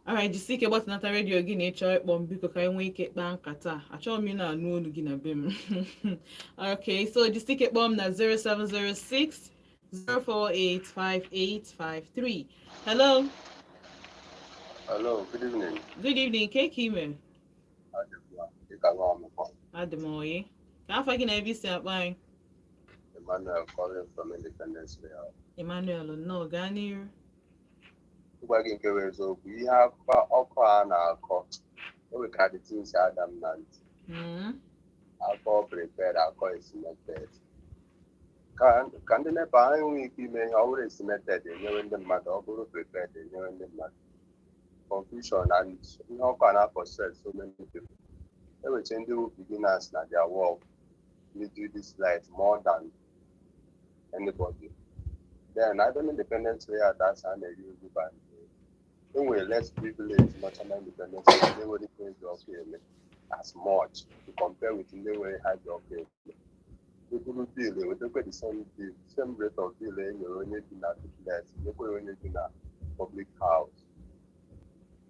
Alright, jisi ike gbatịnata redio gị na ịchọ ịkpọ m, biko, ka anyị nwee ike kpaa nkata a. Achọghị m ị na-anụ olu gị na be m. Okay, so jisi ike kpọọ m na 0706 048 5853. Hello. Hello, good evening. Good evening. Ke ka ime? Dịka nwa ọmụkọ. Adị m oyi. Ka afọ gị na ebe isi akpọ anyị? Emmanuel calling from Independence Layout. Emmanuel, nnọọ, gaa n'iru. Ịgwa gị nke bụ eziokwu, ihe akụkọ ọkụ a na-akọ, o nwere the things ada m na ntị. Akọ prepaid, akọ estimated. Ka ndị NEPA ha enweghị ike ime ihe ọ bụrụ estimated enyewe ndị mmadụ, ọ bụrụ prepaid enyewe ndị mmadụ. Confusion and ihe ọkụ a na-frustrate so many people. Enweche ndị wụ beginners na their work need do this light more than anybody. Then I don't Independence Layout, that's how they use it, and enwere less privilege nọcha na Independence Layout, ndị nwere ike eji ọkụ eme as much to compare with ndị nwere ha ji ọkụ eme. Eburu bill, enwetakwa the same bill, same rate of bill e nyere onye bi na duplex, nyekwa onye bi na public house.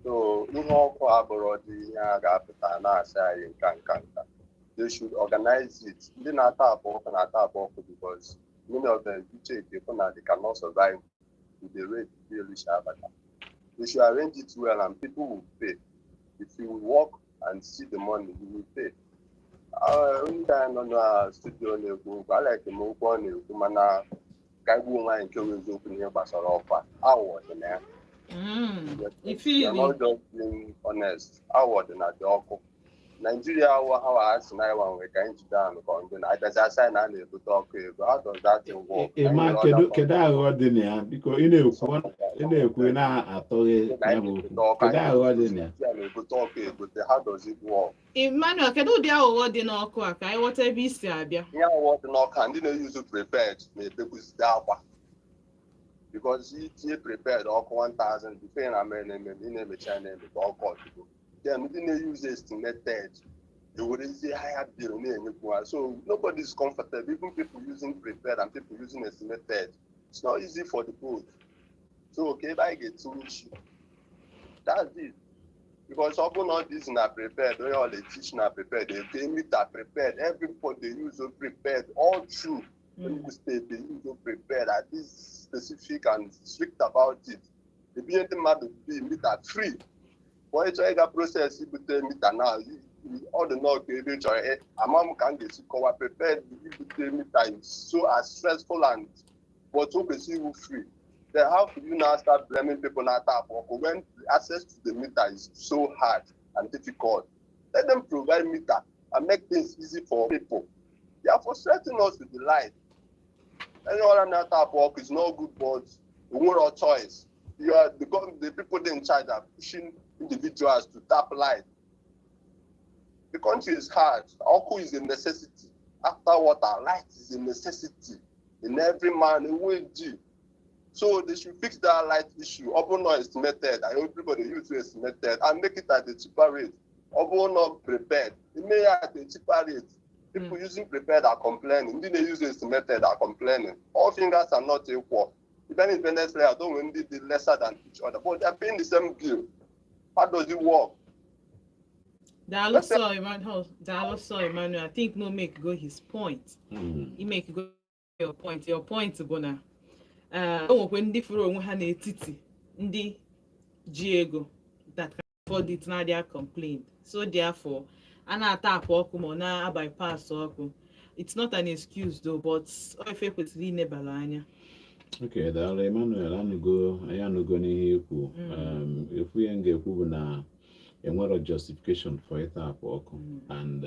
So ihe ọkụ abụrụ dị ihe a ga-apụta na-asị anyị nka nka nka. They should organize it. Ndị na-ata abụ ọkụ na-ata abụ ọkụ because many of them uche ekwu na they cannot survive with the rate bill si abata. They should arrange it well and people will pay. If you work and see the money, you will pay. Onye anyị nọ na studio na-ekwu okwu, alike m okwu ọ na-ekwu, mana ka anyị gbuo onwe anyị nke bụ eziokwu n'ihe gbasara ọkwa awọ dị na ya. We Ifili. are not just being honest. Awọ dị na dị ọkụ. Nigeria awọ ha wa asị na ịwa nwere ka anyị jide anụ ka ndị na abịazi asị anyị na a na-ebute ọkụ ego. How does that thing work? Ịma kedu kedu aghụghọ dị na ya? Biko, ị na-ekwu ị na-atọghị ya bụ okwu. Kedu aghụghọ dị na ya? Ya na-egote ọkụ egote. How does it work? Emmanuel, kedu ụdị aghụghọ dị n'ọkụ a, ka anyị ghọta ebe i si abịa? Ihe aghụghọ dị n'ọka, ndị na-eyuzu prepaid na-ebekwuzite akwa because itinye prepaid ọkụ 1000 before na mere na-eme ị na-emecha na-emepe ọkụ ọtụtụ. Then ndị na-eyuzu estimated ewerezie higher bill na-enyekwu ha. So nobody is comfortable, even people using prepaid and people using estimated. It's not easy for the both. So ka ebe anyị ga-etinye isi, that's it, because ọ bụrụ na ọ dị na prepaid, onye ọla etichi na prepaid eke meter prepaid, everybody dey use prepaid all through Enugu State. Dey use prepaid at this specific and strict about it. Ebinye ndị mmadụ bi meter free, but ịchọ ịga process ibute meter na ọ dị nnọọ ka ebe ị chọrọ ama m ka m ga-esi kọwa. Prepaid ibute meter is so as stressful and but o kwesịrị iwu free. Then how could you now start blaming people na-ata akpụ ọkụ when the access to the meter is so hard and difficult? Let them provide meter and make things easy for people. They are frustrating us with the light. Any other na-ata akpụ ọkụ is not good, but nwere choice. You are the government, the people in charge are pushing individuals to tap light. The country is hard. Ọkụ is a necessity. After water, light is a necessity in every man wey. So they should fix that light issue. Ọ bụrụ na estimated and everybody use estimated and make it at a cheaper rate. Ọ bụrụ na prepared, ime ya at a cheaper rate. People using prepared are complaining. Ndị na-use estimated are complaining. All fingers are not equal. Even Independence Layout don't ndị dị lesser than each other, but they are paying the same bill. How does it work? Daalụ sọ, Emmanuel. Daalụ sọ, Emmanuel. I think no make go his point. I make go your point. Your point bụ na o nwekwe ndị fụrụ onwe ha n'etiti ndị ji ego that can afford it na their complaint. So therefore, A na-ata akwa ọkụ ma ọ na-abypass ọkụ. It's not an excuse though, but ọ ife kwesịrị inebara anya. Okay, daalụ, Emmanuel. Anụgo, anyị anụgo n'ihe ikwu. Ekwu ihe m ga-ekwu bụ na enwero justification for ịtapụ ọkụ, and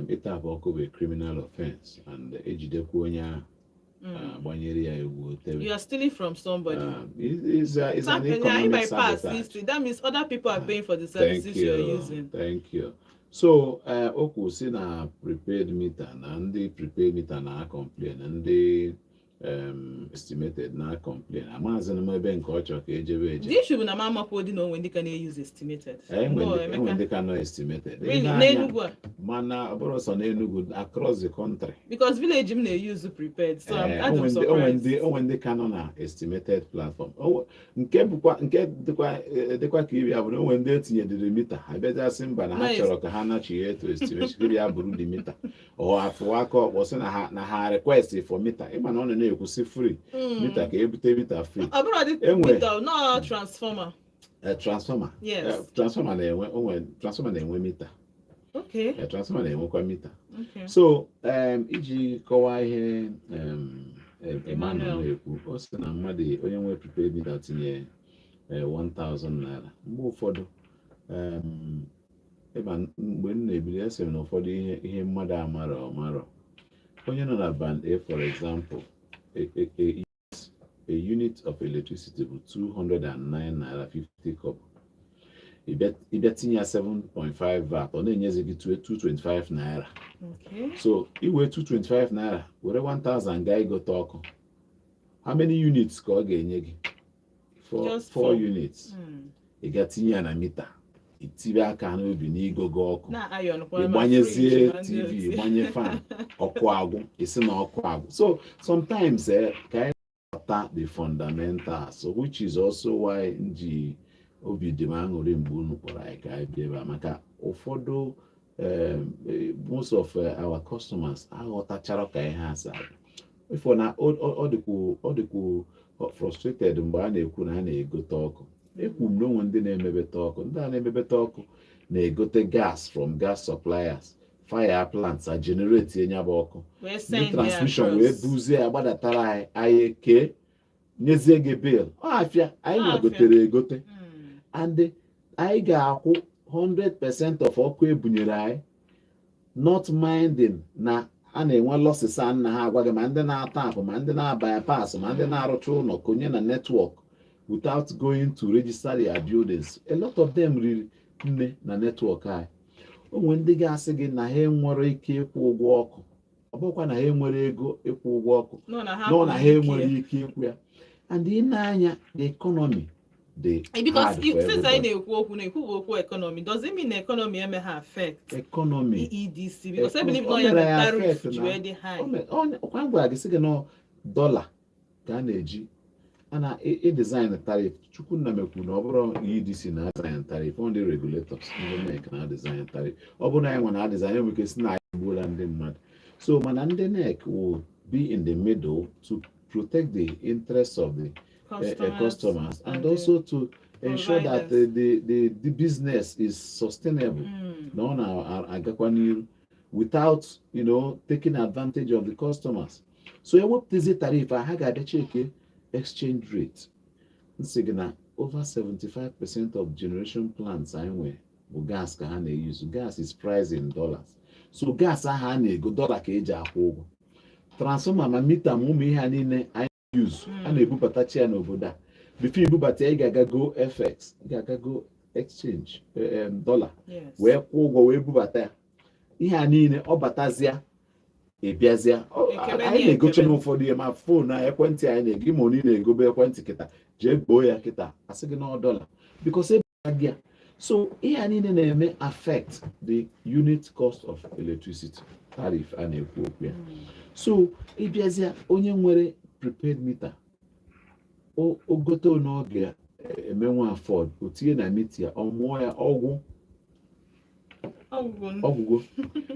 ịtapụ ọkụ bụ a criminal offense, and ejidekwa onye ahụ, gbanyere ya egwu tebe. You are stealing from somebody. It's an Tap- yeah, economic bypass sabotage. this thing. That means other people are paying for the Thank services you are you. using. Thank you. So, o kwu si na prepaid meter, na ndị prepaid meter na-complain, na ndị estimated na-complain. Amaghịzị m ebe nke ọ chọrọ ka ejebe eje. The issue bụ na m amakwa dị na onwe ndị ka na-use estimated. Enwe No, ndị, enwe Emeka. ndị ka nọ estimated. Really, Ị na-anya, n'Enugu a? Mana ọ bụrụ sọ n'Enugu, across the country. Because village m na-use prepaid, so I'm, I'm onwe ndị onwe surprised. ndị onwe ndị ka nọ na estimated platform. Nke bụkwa nke dịkwa dịkwa ka ibe ya bụ na onwe ndị etinyedịrị mita, ha bịaja mba na ha Nice. chọrọ ka ha nachighe etu estimation ya bụrụ dị mita, ọ afụwa aka ọkpọ sị na ha request for mita. Ịma na ọ nọ na-ekwusi free mita, ka ebute mita free. Ọ bụrụ dị meter, no, transformer. Transformer. Yes. Transformer na-enwe, onwe transformer na-enwe mita. Transformer na-enwekwa mita. So iji kọwaa ihe Emmanuel Emmanuel. na-ekwu, ọ sị na mmadụ onye nwe prepaid meter tinye 1000 naira, mgbe ụfọdụ ịma mgbe m na-ebido, esi m na ụfọdụ ihe mmadụ amarọ ọmarọ. Onye nọ na band A, for example, a unit of electricity bụ 209 naira 50 kobo. Ịbịa tinye ya 7.5 VAT, ọ na-enyezi gị 225 naira. So iwe 225 naira were 1000 gaa igote ọkụ, how many units ka ọ ga-enye gị? Four, Just four four. units. Ị ga tinye ya na mita, itibe aka n'obi n'igogo ọkụ. Na iron kwa ma Ịgbanyezie fridge ma ndị TV, otu. ịgbanye fan, ọkụ agwụ, isi na ọkụ agwụ. So sometimes ka anyị ghọta the fundamentals, which is also why m ji obi dị m aṅụrị mgbe unu kpọrọ anyị ka anyị bịa ebe a, maka ụfọdụ most of our customers aghọtachara ka ihe a si aga. Ifo na ọ dịkwu frustrated mgbe a na-ekwu na a na-egote ọkụ. Ekwu m na onwe ndị na-emebeta ọkụ, ndị a na-emebeta ọkụ na-egote gas from gas suppliers, fire plants a generate ya bụ ọkụ, wee ndị send ya transmission wee across. buzie ya gbadatara anyị, anyị eke nyezie gị bill. Ọ afịa anyị Ọ nwa afịa. gotere egote, and anyị ga-akwụ 100% of ọkụ ebunyere anyị, not minding na a na-enwe losses. A nna ha agwa gị, ma ndị na-ata apụ, ma ndị na-bypass, ma ndị na-arụcha ụlọ konye na network without going to register their buildings, a lot of them riri nne na network anyị. O nwere ndị ga-asị gị na ha enwere ike ịkwụ ụgwọ ọkụ. Ọ bụkwa na ha enwere ego ịkwụ ụgwọ ọkụ, nọ na ha nọ na ha apụghị ike. enwere ike ịkwụ ya. And ị na-anya, the economy dị Because hard for since anyị everybody. Na-ekwu okwu, na-ekwu bụ okwu economy, does it mean na economy eme ha affect Economy EEDC? Because I believe o na ya mere bụ ya tariff affect ji na- wee dị high. Ọkwa m gwara gị sị gị nọ dọla ka a na-eji a na e-design tariff. Chukwunna mekwu na ọ bụrụ EEDC na design tariff, ọ ndị regulators, ndị NERC na design tariff. Ọ bụrụ na anyị nwe na design, enwere ike si na anyị egbuola ndị mmadụ. So mana ndị NERC will be in the middle to protect the interests of the customers and also to ensure that the business is sustainable, na ọ na-agakwa n'iru without taking advantage of the customers. So ewepụtazi tariff a, ha ga-abịa cheke exchange rate. Nsị gị na over 75% of generation plants anyị nwe bụ gas ka ha na-eyuzu. Gas is priced in dollars, so gas ahụ a na-ego, dollar ka eji akwụ ụgwọ. Transformer, ma mita, ma ụmụ ihe a niile anyị use, a na-ebubatachi ya n'obodo a. Before ibubata ya, ị ga-aga go FX, ị ga-aga go exchange dollar wee kwụọ ụgwọ wee bubata ya. Ihe a niile ọ batazịa, ịbịazịa Ekebe anyị na na-egoche ekebe. N'ụfọdụ ihe, ma phone a, ekwentị anyị na-ego, ma onye na-egobe ekwentị kịta, jee gboo ya kịta, asị gị na dọla, because ebe gị ya. So ihe a niile na-eme affect the unit cost of electricity tariff a na-ekwu okwu ya. So ịbịazịa, onye nwere prepaid meter, o gote n'oge emenwe afford, o tinye na mita ya, ọ mụọ ya ọgwụ. Ọgwụgwụ. Ọgwụgwọ.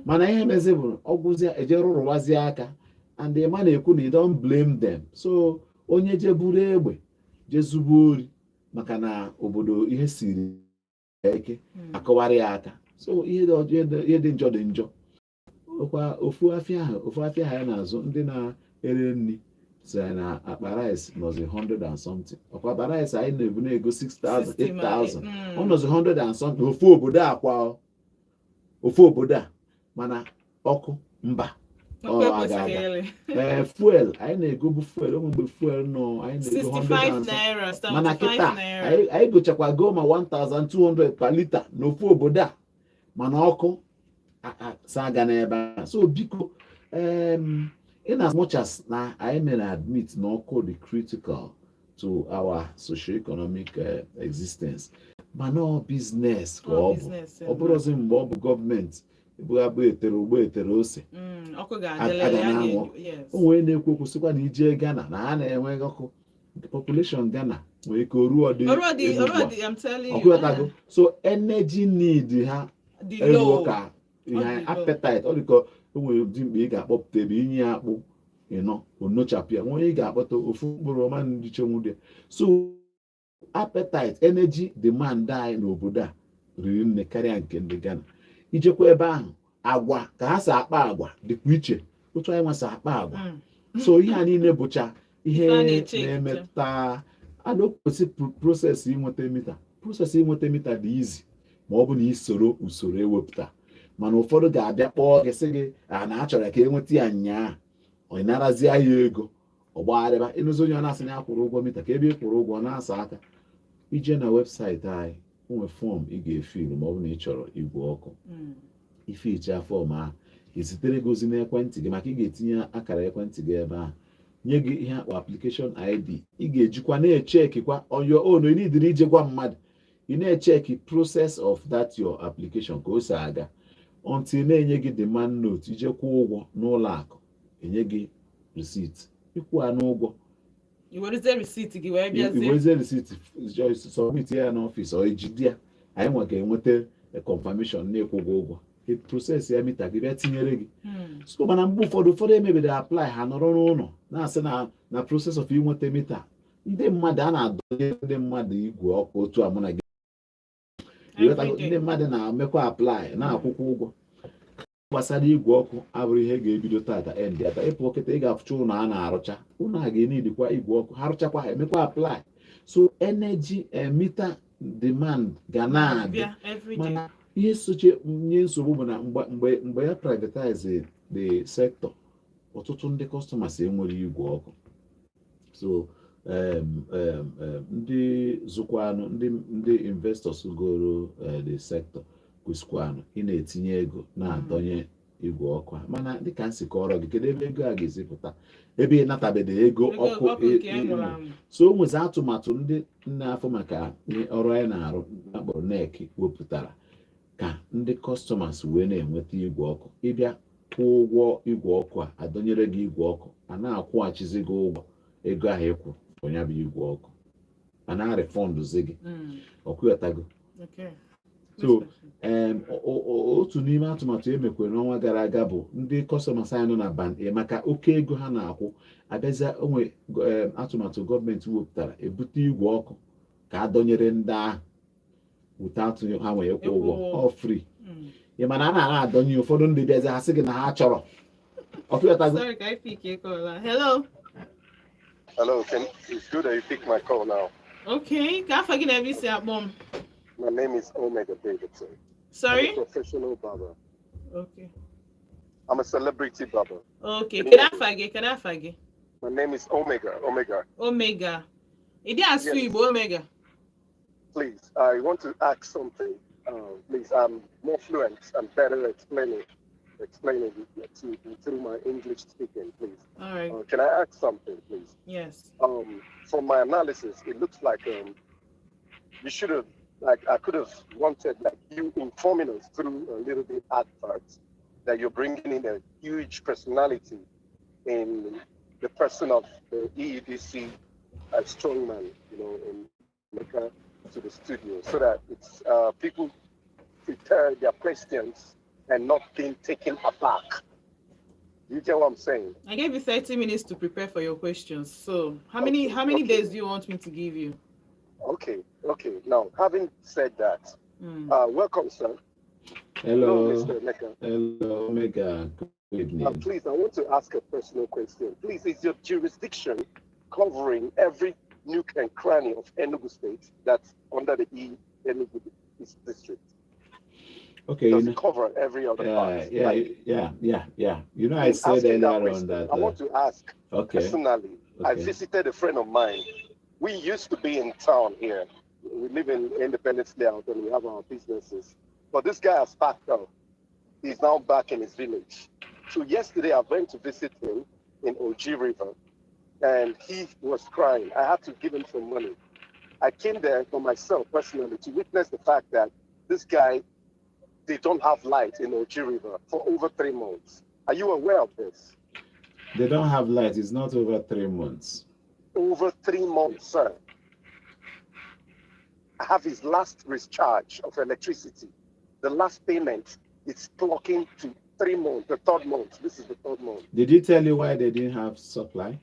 Mana ihe mezi bụ ọgwụzie, eje rụrụwazie aka, and the man na-ekwu na you don't blame them. So onye je buru egbe je zugbo ori maka na obodo ihe siri ya ike, akọwara ya aka. So ihe dị njọ dị njọ. Ọkwa ofu afịa ahụ anyị na-azụ, ndị na-ere nri si anyị na akpa rice nọzi 100 and something. Ọkwa akpa rice anyị na-ebu na-ego 6000, 60 ma 8000, ọ nọzi 100 and something ofu obodo a kwa o. Ofu obodo a, mana ọkụ mba. Ọkụ Ọ ekwesịghị aga-aga. ịlị. Ee, fuel anyị na-egobu, fuel ụmụ mgbe fuel nọ, anyị na-ego 100 65 and something. naira, Mana 75 kịta naira. anyị gochakwa go ma 1200 per lita n'ofu obodo a, mana ọkụ sa aga n'ebe a. So biko, in as much as na anyị mere admit na ọkụ dị critical to our socio-economic existence, mana ọ business ka ọ bụ. Business, Ọ bụrụzi mgbe ọ bụ gọọmenti bụ abụ etere ugbo etere ose. Ọkụ ga-adịlele Aga ya. na-anwụ. Yes. O nwere na-ekwu okwu sịkwa na ije Ghana na ha na-enwe ọkụ. Population Ghana nwere ike oruo dị Already, ebe ugbu a. already, I'm telling you. Ọkụghọtago? So energy need ha Dị eruo low. ka ihe Ọ dị low. appetite ọ dị ka o nwere dimkpa ị ga-akpọpụta ebe inye ya akpụ ịnọ, onochapụ ya. Nwe onye ị ga-akpọta ofu mkpụrụ ọma ndichenwu dị. So appetite energy demand anyị n'obodo a riri nne karịa nke ndị Ghana. Ijekwa ebe ahụ, agwa ka ha si akpa agwa dịkwa iche otu anyị nwesa akpa agwa. So ihe a niile bụcha ihe Ife a na-eche echiche. na-emetụta ana okwesị process inweta mita. Process inweta mita dị easy ma ọ bụ na isoro usoro ewepụta, mana ụfọdụ ga-abịa kpọọ gị sị gị a na achọrọ ka enweta ya nyaa, ọ narazie ya ego, ọ gbagharịba ịnụzi onye ọ na-asị na ya kwụrụ ụgwọ mita, ka ebe ị kwụrụ ụgwọ, ọ na-asa aka. Ije na website anyị, o nwe form ị ga-efill ma ọ bụ na ị chọrọ igwe ọkụ. Ificha form ahụ, ezitere gị ozi n'ekwentị gị, maka ị ga-etinye akara ekwentị gị ebe ahụ, nye gị ihe akpọ application ID. Ị ga-ejikwa na-echekikwa on your own. Ị nidiri ije gwa mmadụ, ị na-echeki process of that your application ka o si aga until na-enye gị demand note. Ije kwụọ ụgwọ n'ụlọ akụ, enye gị receipt ịkwụ ha n'ụgwọ. I werezie receipt gị wee bịazie. Iwezie receipt, submit ya n'ọfịs, ọ ejide ya, anyị nwa ga-enweta confirmation na-ịkwụ gị ụgwọ, process ya mita gị bịa tinyere gị. So mana mgbe ụfọdụ emebere apply, ha nọrọ n'ụlọ na-asị na process of inweta mita. Ndị mmadụ a na-adọnye ndị mmadụ igwe ọkụ otu a mụ na gị. Ịghọtago? Every day. Ndị mmadụ na-emekwa apply, na-akwụkwọ ụgwọ. Gbasara igwe ọkụ abụrụ ihe ga-ebido tata end ata. Ịpụ kịta, ị ga-afụcha ụlọ a na-arụcha, ụlọ a ga-enidikwa igwe ọkụ. Ha rụchakwa, ha emekwa apply. So energy meter demand ga na-adị. Bịa every day. Mana ihe soche nye nsogbu bụ na mgbe ya privatize the sector, ọtụtụ ndị customers enwere igwe ọkụ. So ndị zụkwanụ, ndị investors goro the sector kwesịkwanụ ị na-etinye ego na-adọnye igwe ọkụ a. Mana dịka m si kọrọ gị, kedu ebe ego a ga-esi pụta ebe ị natabeghị ego Ego ọkụ? ọkụ nke e nwụrụ anwụ. So o nwezi atụmatụ ndị na-afụ maka ihe ọrụ anyị na-arụ akpọrọ NEC wepụtara ka ndị customers wee na-enweta igwe ọkụ. Ịbịa kwụọ ụgwọ igwe ọkụ a, adọnyere gị igwe ọkụ, a na-akwụghachizi gị ụgwọ ego ahụ ịkwụ ya bụ igwe ọkụ, a na-arefundzi gị. Ọkwụghọtago? Okay. So, Next question. Otu n'ime atụmatụ e mekwere n'ọnwa gara aga bụ ndị customers anyị nọ na band A, maka oke ego ha na-akwụ, abịazịa onwe atụmatụ gọọmenti wepụtara ebute igwe ọkụ ka a dọnyere ndị ahụ without ha nwee ịkwụ ụgwọ. Ịkwụ ụgwọ. Ọ free. Ị mana a na-ana adọnye ụfọdụ ndị bịazi, ha sị gị na ha chọrọ. Ọkụghọtago? Sorry, ka I pick a call. Hello. Hello, it's good that you picked my call now. Okay, ka afa gị na ebe isi akpọ m? My name is Omega Davidson. Sorry? I'm a professional barber. Okay. I'm a celebrity barber. Okay, kedu afa gị? Kedu afa gị? My name is Omega. Omega. Omega. Ị dị asụ Yes. Igbo, Omega? Please, I want to ask something. Please, I'm more fluent and better explaining to through my English speaking, please. All right. Can I ask something, please? Yes. From my analysis, it looks like you should have, like, I could have wanted, like, you informing us through a little bit adverts that you're bringing in a huge personality in the person of the EEDC strongman, in America to the studio, so that it's people prepare their questions and not being taken aback. You get what I'm saying? I gave you 30 minutes to prepare for your questions. So, how many Okay, how many okay. days do you want me to give you? Okay. Now, having said that, welcome, sir. Hello. Mr. Emeka. Hello, Omega. Good evening. Please, I want to ask a personal question. Please, is your jurisdiction covering every nook and cranny of Enugu State that's under the E Enugu East District? Okay. Does it cover every other part? Yeah, like, yeah. You know, I said earlier on that. I want to ask personally. Okay. I visited a friend of mine. We used to be in town here. We live in Independence Layout and we have our businesses. But this guy has packed up. He's now back in his village. So yesterday I went to visit him in Oji River and he was crying. I had to give him some money. I came there for myself personally to witness the fact that this guy, they don't have light in Oji River for over 3 months. Are you aware of this? They don't have light. It's not over 3 months. Over 3 months, sir. I have his last recharge of electricity. The last payment is clocking to 3 months, the third month. This is the third month. Did he tell you why they didn't have supply?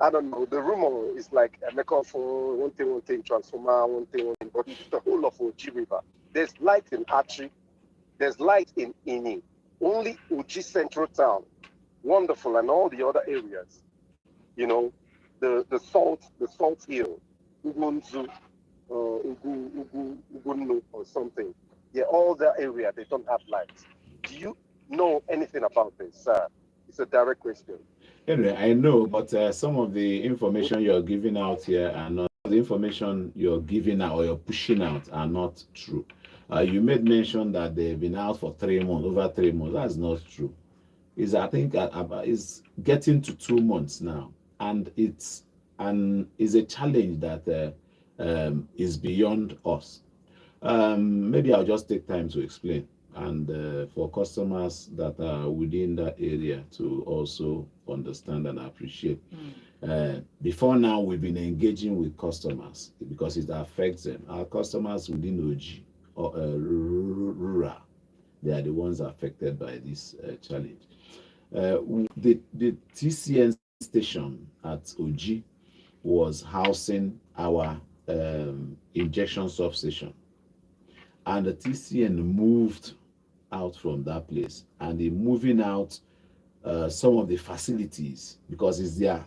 I don't know. The rumor is like Emeka for one thing, transformer, one thing, but it's the whole of Oji River. There's light in Achi. There's light in Ini. Only Oji Central Town, wonderful, and all the other areas. You know, the salt hill, Ugunzu, Ugunnu or something. Yeah, all that area, they don't have lights. Do you know anything about this, sir? It's a direct question. Anyway, I know, but some of the information you're giving out here are not, the information you're giving out or you're pushing out are not true. You made mention that they've been out for 3 months, over 3 months. That's not true. It's, I think it's getting to 2 months now, and it's a challenge that is beyond us. Maybe I'll just take time to explain, and for customers that are within that area to also understand and appreciate. Before now, we've been engaging with customers because it affects them. Our customers within Oji or rural, they are the ones affected by this challenge. The TCN station at Oji was housing our injection substation, and the TCN moved out from that place, and in moving out some of the facilities, because it's their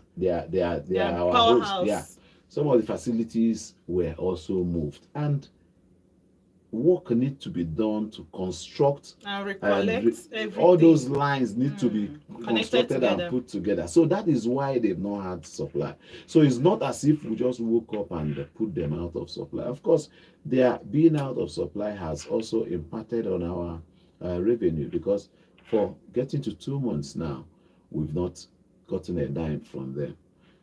our host, yeah, some of the facilities were also moved, and work need to be done to construct and recollect everything. All those lines need to be constructed and put together. So that is why they've not had supply. So it's not as if we just woke up and put them out of supply. Of course, their being out of supply has also impacted on our revenue, because for getting to 2 months now, we've not gotten a dime from them.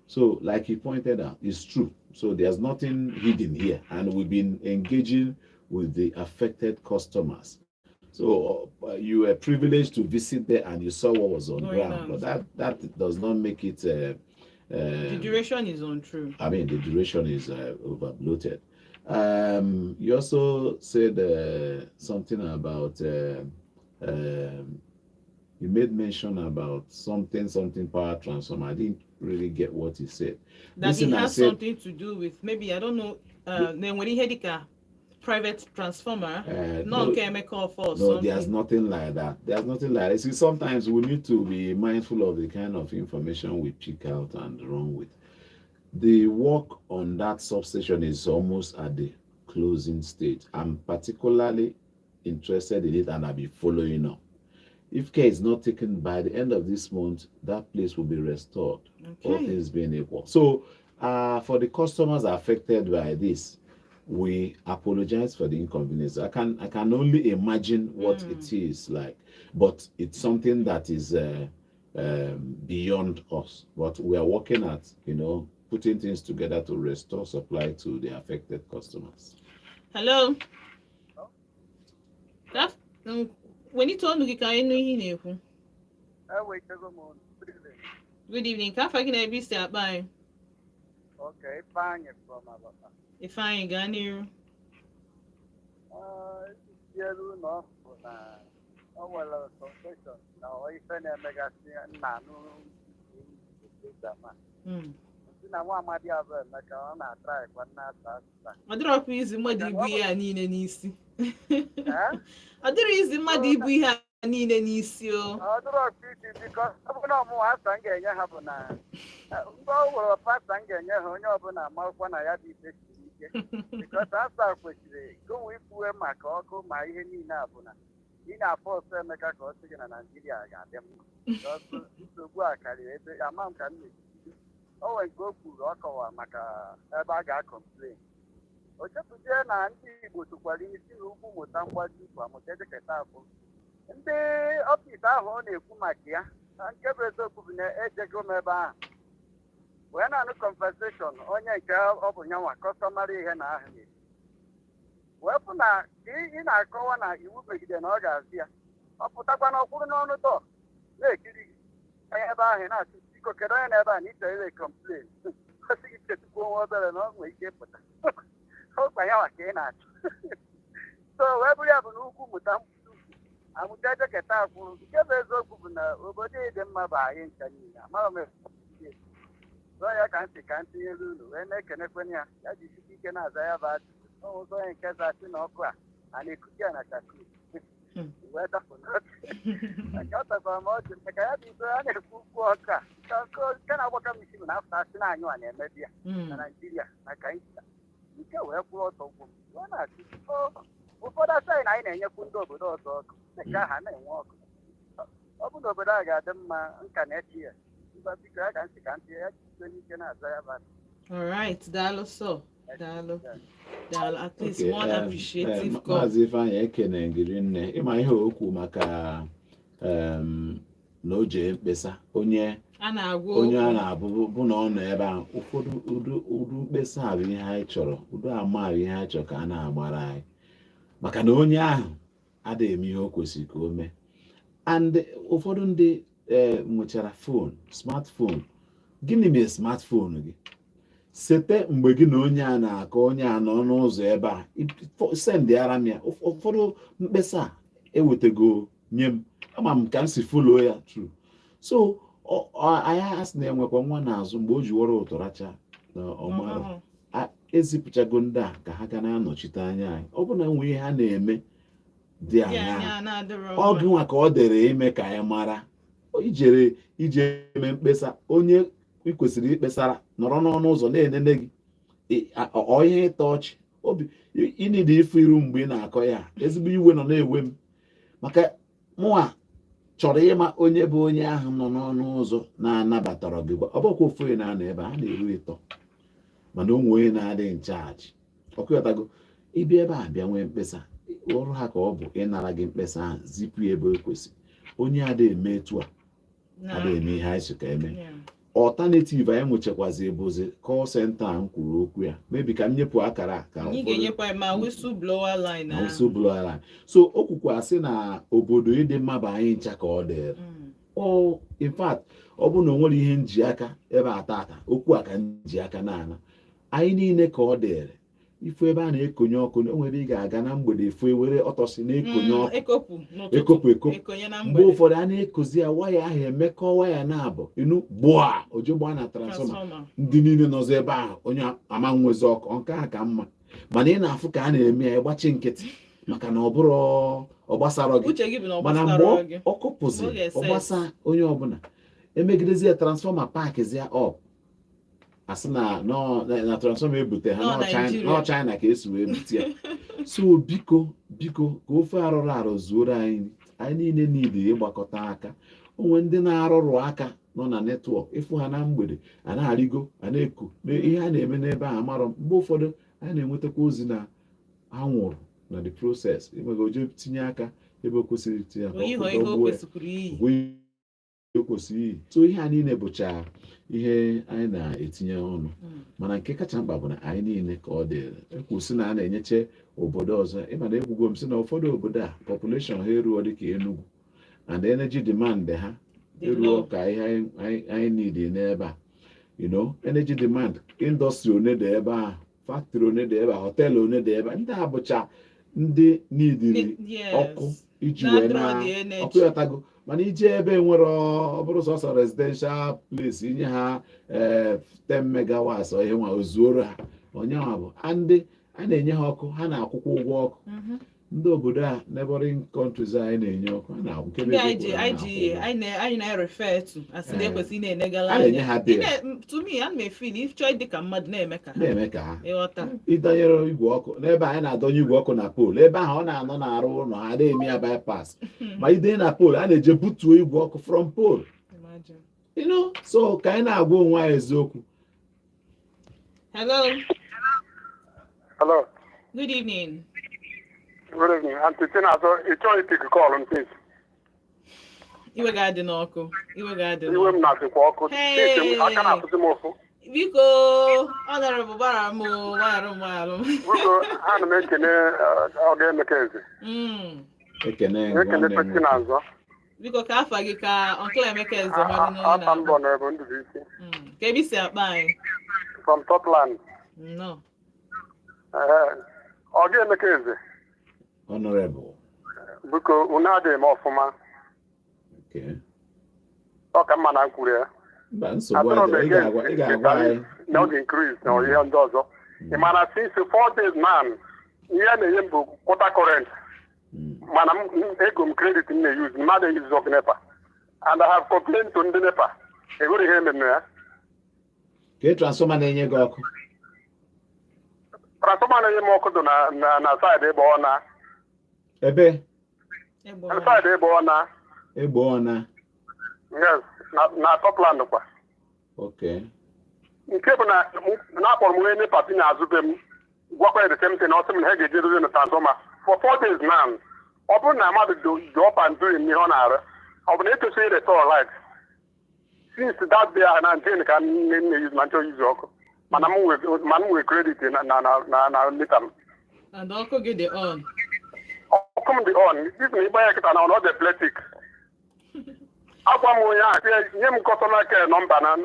So like he pointed out, it's true. So there's nothing hidden here, and we've been engaging with the affected customers. So you were privileged to visit there and you saw what was on ground, but that does not make it... the duration is untrue. I mean, the duration is over bloated. You also said something about... you made mention about something power transformer. I didn't really get what he said. That it has something to do with, maybe, I don't know, private transformer, non-chemical force. No, there's nothing like that. There's nothing like that. See, sometimes we need to be mindful of the kind of information we pick out and run with. The work on that substation is almost at the closing stage. I'm particularly interested in it, and I'll be following up. If care is not taken by the end of this month, that place will be restored. Okay. All things being equal. So, for the customers affected by this, we apologize for the inconvenience. I can only imagine what it is like, but it's something that is beyond us. But we are working at, you know, putting things together to restore supply to the affected customers. Hello. Good evening. Okay, fine from Alaba. Ifeanyi, gaa n'iru. Elu na ọ bụ na o nwere confession na ife na-emegasị nna n'ụlọ. Si na nwa amadi abụ Emeka, ọ na-atry kwa nna asa asụsa. Ọ dịrọkwa izi mmadụ ibu ihe a niile n'isi. Ee? Ọ dịrọ izi mmadụ ibu ihe a niile n'isi o. Ọ dịrọ ọkụ isi, biko. Ọ bụ na ọmụwa asa m ga-enye ha bụ na mgbe ọ wụrụ pasta m ga-enye ha, onye ọbụla amakwa na ya bụ ife siri ike, because asa kwesịrị gụnwa ikwuwe maka ọkụ ma ihe niile a bụ na ị na-afọ ọsọ Emeka ka ọ sị gị na Naijiria ga-adị mma. Because nsogbu a karịrị ebe ama m ka m na-esi. O nwere nke o kwuru, ọ kọwara maka ebe a ga-acomplain. O chepụzie na ndị Igbo tụkwara isi na ugwu mụta mgbaji ukwu amụta ejeketa afọ ndị office ahụ ọ na-ekwu maka ya. Na nke bụ eziokwu bụ na ejego m ebe ahụ wee na-anụ conversation onye nke ọ bụ nyanwa customary ihe na ahụ na-ekwu, wee fụ na ị na-akọwa na iwu megide na ọ ga-azụ ya. Ọ pụtakwa na ọkwụrụ n'ọnụ dọ na-ekiri gị onye ebe ahụ, ị na-asị, "Biko, kedu onye na ebe a?" Na ịchọrọ ire complain, ọ sị gị chetukwu onwe obere na ọ nwere ike ịpụta ọkwa ya ka ị na-achọ. So wee bụrụ ya bụ na ugwu mụta mkpụrụ ukwu amụta ejeketa akwụrụ. Nke bụ eziokwu bụ na obodo ịdị mma bụ anyị ncha niile. Amara m zọọ ya ka ntị ka ntinyere unu wee na-ekenekwenye ya, ya jisikwa ike na-aza ya bụ ajụjụ. Ụzọ onye nke zasị na ọkụ a na-ekuzi ya na chakoo wee dapụ n'ọchị nke ọ takwara m ọchị maka ya bụ ife a na-ekwu ukwu ọkụ a. Nke na-agbaka m isi bụ na afọ asị na anyụ a na-emebi ya na Naijiria na ka nke wee kwụrụ ọtọ gwụ m wee na-asị, ụfọdụ asị anyị na anyị na-enyekwu ndị obodo ọzọ ọkụ dị ka ha na-enwe ọkụ. Ọ bụ na obodo a ga-adị mma nka na-echi ya mba. Biko, ya ka ntị ka ntị ya jikwe n'ike na-aza ya bụ. All right, daalụ so, daalụ, daalụ. At least Okay, one appreciative call. Maazị Ifeanyị, ekene gịrị nne. Ịma ihe okwu maka na o jee mkpesa onye a na-agwa onye a okwu. Na-abụ bụ na ọ nọ ebe ahụ. Ụfọdụ ụdị mkpesa a bụ ihe anyị chọrọ, ụdị ama bụ ihe anyị chọrọ ka a na-agbara anyị, maka na onye ahụ adịghị eme ihe o kwesịrị ka o mee. And ụfọdụ ndị nwechara phone, smartphone. Gịnị mere smartphone gị? Sete mgbe gị na onye a na-akọ, onye a nọ n'ụzọ ebe a, sendịara m ya. Ụfọdụ mkpesa a ewetego nye m, ama m ka m si follow ya through. So anyị asị na-enwekwa nwa n'azụ mgbe o ji wọrọ ụtọ racha na ọmara. Ezipụchago ndị a ka ha ga na-anọchite anya anyị. Ọ bụ na nwe ihe ha na-eme dị dị aṅaa anya na-adịrọ ọ mma. Gị nwa ka ọ dere ime ka anyị mara ijere ije eme mkpesa. Onye ị kwesịrị ikpesara nọrọ n'ọnụ ụzọ na-enene gị. Ọ ihe ịta ọchị obi ịnịdị ịfụ iru mgbe ị na-akọ ya. Ezigbo iwe nọ na-ewe m maka mụnwa chọrọ ịma onye bụ onye ahụ nọ n'ọnụ ụzọ na-anabatara gị. Ọ bụkwa ofu onye na-anọ ebe a na-eru ịtọ, mana onwe onye na-adị nchaji ọkụghọtago. Ịbịa ebe a bịa nwee mkpesa, ọrụ ha ka ọ bụ ịnara gị mkpesa ahụ, zipụ ya ebe o kwesịrị. Onye ada eme etu a ada eme ihe anyị si ka eme. Alternative anyị nwechakwazi bụzi call center a m kwuru okwu ya. Maybe ka m nyepụ akara a ka anyị ụfọdụ ga-enyekwa ya ma whistleblower line na ahụ. Whistleblower line. So o kwukwa sị na obodo ịdị mma bụ anyị ncha ka ọ dịrị. Ọ in fact, ọ bụ na o nwere ihe nji aka ebe a tata, okwu a ka nji aka na-ana anyị niile ka ọ dịrị. Ifu ebe a na-ekonye ọkụ, o nwere ebe ị ga-aga na mgbede efu ewere ọtọsị na-ekonye ọkụ. Ekopụ n'ụtụtụ. Ekopụ, ekopụ. Ekonye na mgbe mgbede. Ụfọdụ a na-ekozi ya, waya ahụ emekọ waya na-abụ inu gbụa oje gbaa na transformer. Transformer. Ndị niile nọzi ebe ahụ, onye ama nwezi ọkụ. Nke a ka mma, mana ị na-afụ ka a na-eme ya, ịgbachi nkịtị maka na ọ bụrụ ọ gbasara gị. Uche gị bụ na ọ Mana gbasara mgbe gị. ọkụ pụziri, Ọ ga-ese. ọ gbasa onye ọbụla. Emegidezie transformer pakizie up, asị na na transformer ebute ha Nọ nọ China. Nigeria. Nọ China ka esi wee bute ya. So biko, biko, ka ofe arụrụ arụ zuoro anyị. Anyị niile niile ịgbakọta aka. Onwe ndị na-arụrụ aka nọ na network, ịfụ ha na mgbede a na-arịgo a na-eku ihe a na-eme n'ebe a amarọ. Mgbe ụfọdụ anyị na-enwetakwa ozi na ha nwụrụ na the process ịmaga oje tinye aka ebe o kwesịrị itinye aka, Oyi ọkụ hụ ihe o dọgbuo ya. kwesịkwara iyi. Bụ ihe o kwesịrị iyi. So ihe a niile bụcha ihe anyị na-etinye ọnụ, mana nke kacha mkpa bụ na anyị niile ka ọ dịrị. Ekwusi na a na-enyeche obodo ọzọ. Ịma na ekwugo m sị na ụfọdụ obodo a population ha eruo dịka Enugu, and energy demand ha dị eruo low. Ka ihe anyị need n'ebe a, energy demand, industry one dị ebe a, factory one dị ebe a, hotel one dị ebe a, ndị a bụcha ndị nidiri ọkụ iji wee na Na-adịrọ the energy. ọkụ. Yọtago. Mana Mana ije ebe nwere, ọ bụrụ sọsọ residential place, inye ha 10 megawatts ọ ihe nwa ozuoro ha. Onyenwa bụ ndị a na-enye ha ọkụ, ha na-akwụkwọ ụgwọ ọkụ. Ndị obodo a, neighboring countries anyị na-enye ọkụ, ha na-akwụ nke bụ Ndị anyị eziokwu ji na ha anyị ji na-akwụ ụgwọ. anyị na-refer to asị na ekwesị ị na-enegala A na-enye anya. ha Ị bill. To me, ana m efeel ịchọ ịdị ka mmadụ, na-eme ka ha. Na-eme ka ha. Ịghọta? Ịdọnyere igwe ọkụ n'ebe anyị na-adọnye igwe ọkụ na pole, ebe ahụ ọ na-anọ na-arụ ụlọ ha na-eme ya bypass, ma ide na pole, a na-eje butuo igwe ọkụ from pole. Imagine. So ka anyị na-agwa onwe anyị eziokwu. Hello. Hello. Good evening. Good evening. Auntie Chinazọ, ị chọghị pick call m since. Iwe ga-adị n'ọkụ, iwe ga-adị Iwe n'ọkụ. M na-adịkwa ọkụ. Hey. Since aka na-afụzi m ụfụ. Biko, Honorable, gbara m o, gbara m, gbara m. Biko, ana m ekene Ọga Emeka Eze. Ekene. Ekene Nwanne m nwoke. Chinazọ. Biko, ka afa gị ka Uncle Emeka Eze mara n'onye Afa mbọ na-akpọ. na ebe Ndubuisi. Ka ebe isi akpa anyị? From Topland. Nnọọ. Ọga Emeka Eze, Honorable. Biko, unu adịghị m ọfụma. Okay. Ọ ka mma na m kwuru ya. Mba, nsogbu Atụrụ m adịrị. Ị ga-agwa ị ga-agwa anyị. Na ọ ga-increase na ihe ndị ọzọ. Ị ma na since 4 days man, ihe a na-enye m bụ quarter current. Mana ego m credit m na-use, mmadụ eyuzi ọkụ NEPA. And I have complained to ndị NEPA. Enwere ihe emere ya. Ka transformer na-enye gị ọkụ? Transformer na-enye m ọkụ dị na side ebe ọ na. Ebe? Egbe Na ọma. Side ebe ọ na. Egbe ọna? Yes, na Topland kwa. Nke bụ na na akpọrọ m onye NEPA bi n'azụ be m, gwakwa ya the same thing. Ọ sị m na ha ga-eje dozie na transformer for 4 days now. Ọ bụrụ na mmadụ dị up and doing ihe ọ na-arụ, ọ bụ na etosiri restore light since that day ahụ na njen ka nne nne use ma nchọ use ọkụ, mana m nwee credit na meter m. And ọkụ gị dị on? Ọkụ m dị on. If na ịgba ya kịta na ọ dị epileptic. Agwa m onye ahụ sị ya, nye m customer care number na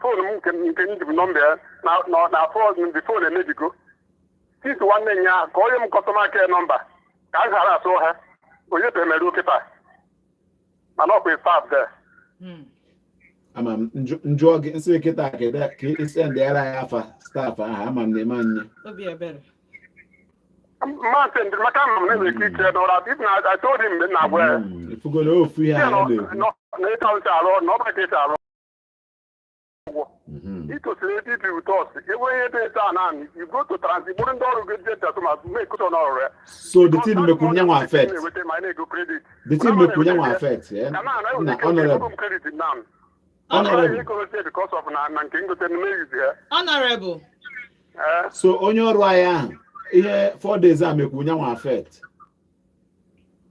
phone m nke m ji number ya na phone, the phone emebigo since nwanne nya, ka onye m customer care number ka a ghara asụ ha onye bemeruo kịta, mana ọkwa staff there. Ama m njụọ gị nsị kịta kedu ka isendịara ya afa staff ahụ, ama m na eme nye. Obi ebere. Mmasị ndị maka ama m na-enwere ike iche n'ụra. If na I told him mgbe m na-agwa ya Ifugo na ofu ihe ya anyị na-ekwu. Na ịta nsị arụ ọrụ, na ọ bụrụ ka esi arụ ụgwọ itosiri ebe ibi with us enwe ihe dị etu a na you go to transit bụrụ ndị ọrụ gị je transformer ma ekoto n'ọrụ ya. So the thing mekwu nyanwa affect. Na-enweta ma na-ego credit. The thing mekwu nyanwa affect, eh? Ka na Na na honorable. m credit now. Honorable. Ego because of na nke ngote na meyuzi ya. Honorable. Eh. So onye ọrụ anyị ahụ, ihe 4 days a mekwu nyanwa affect?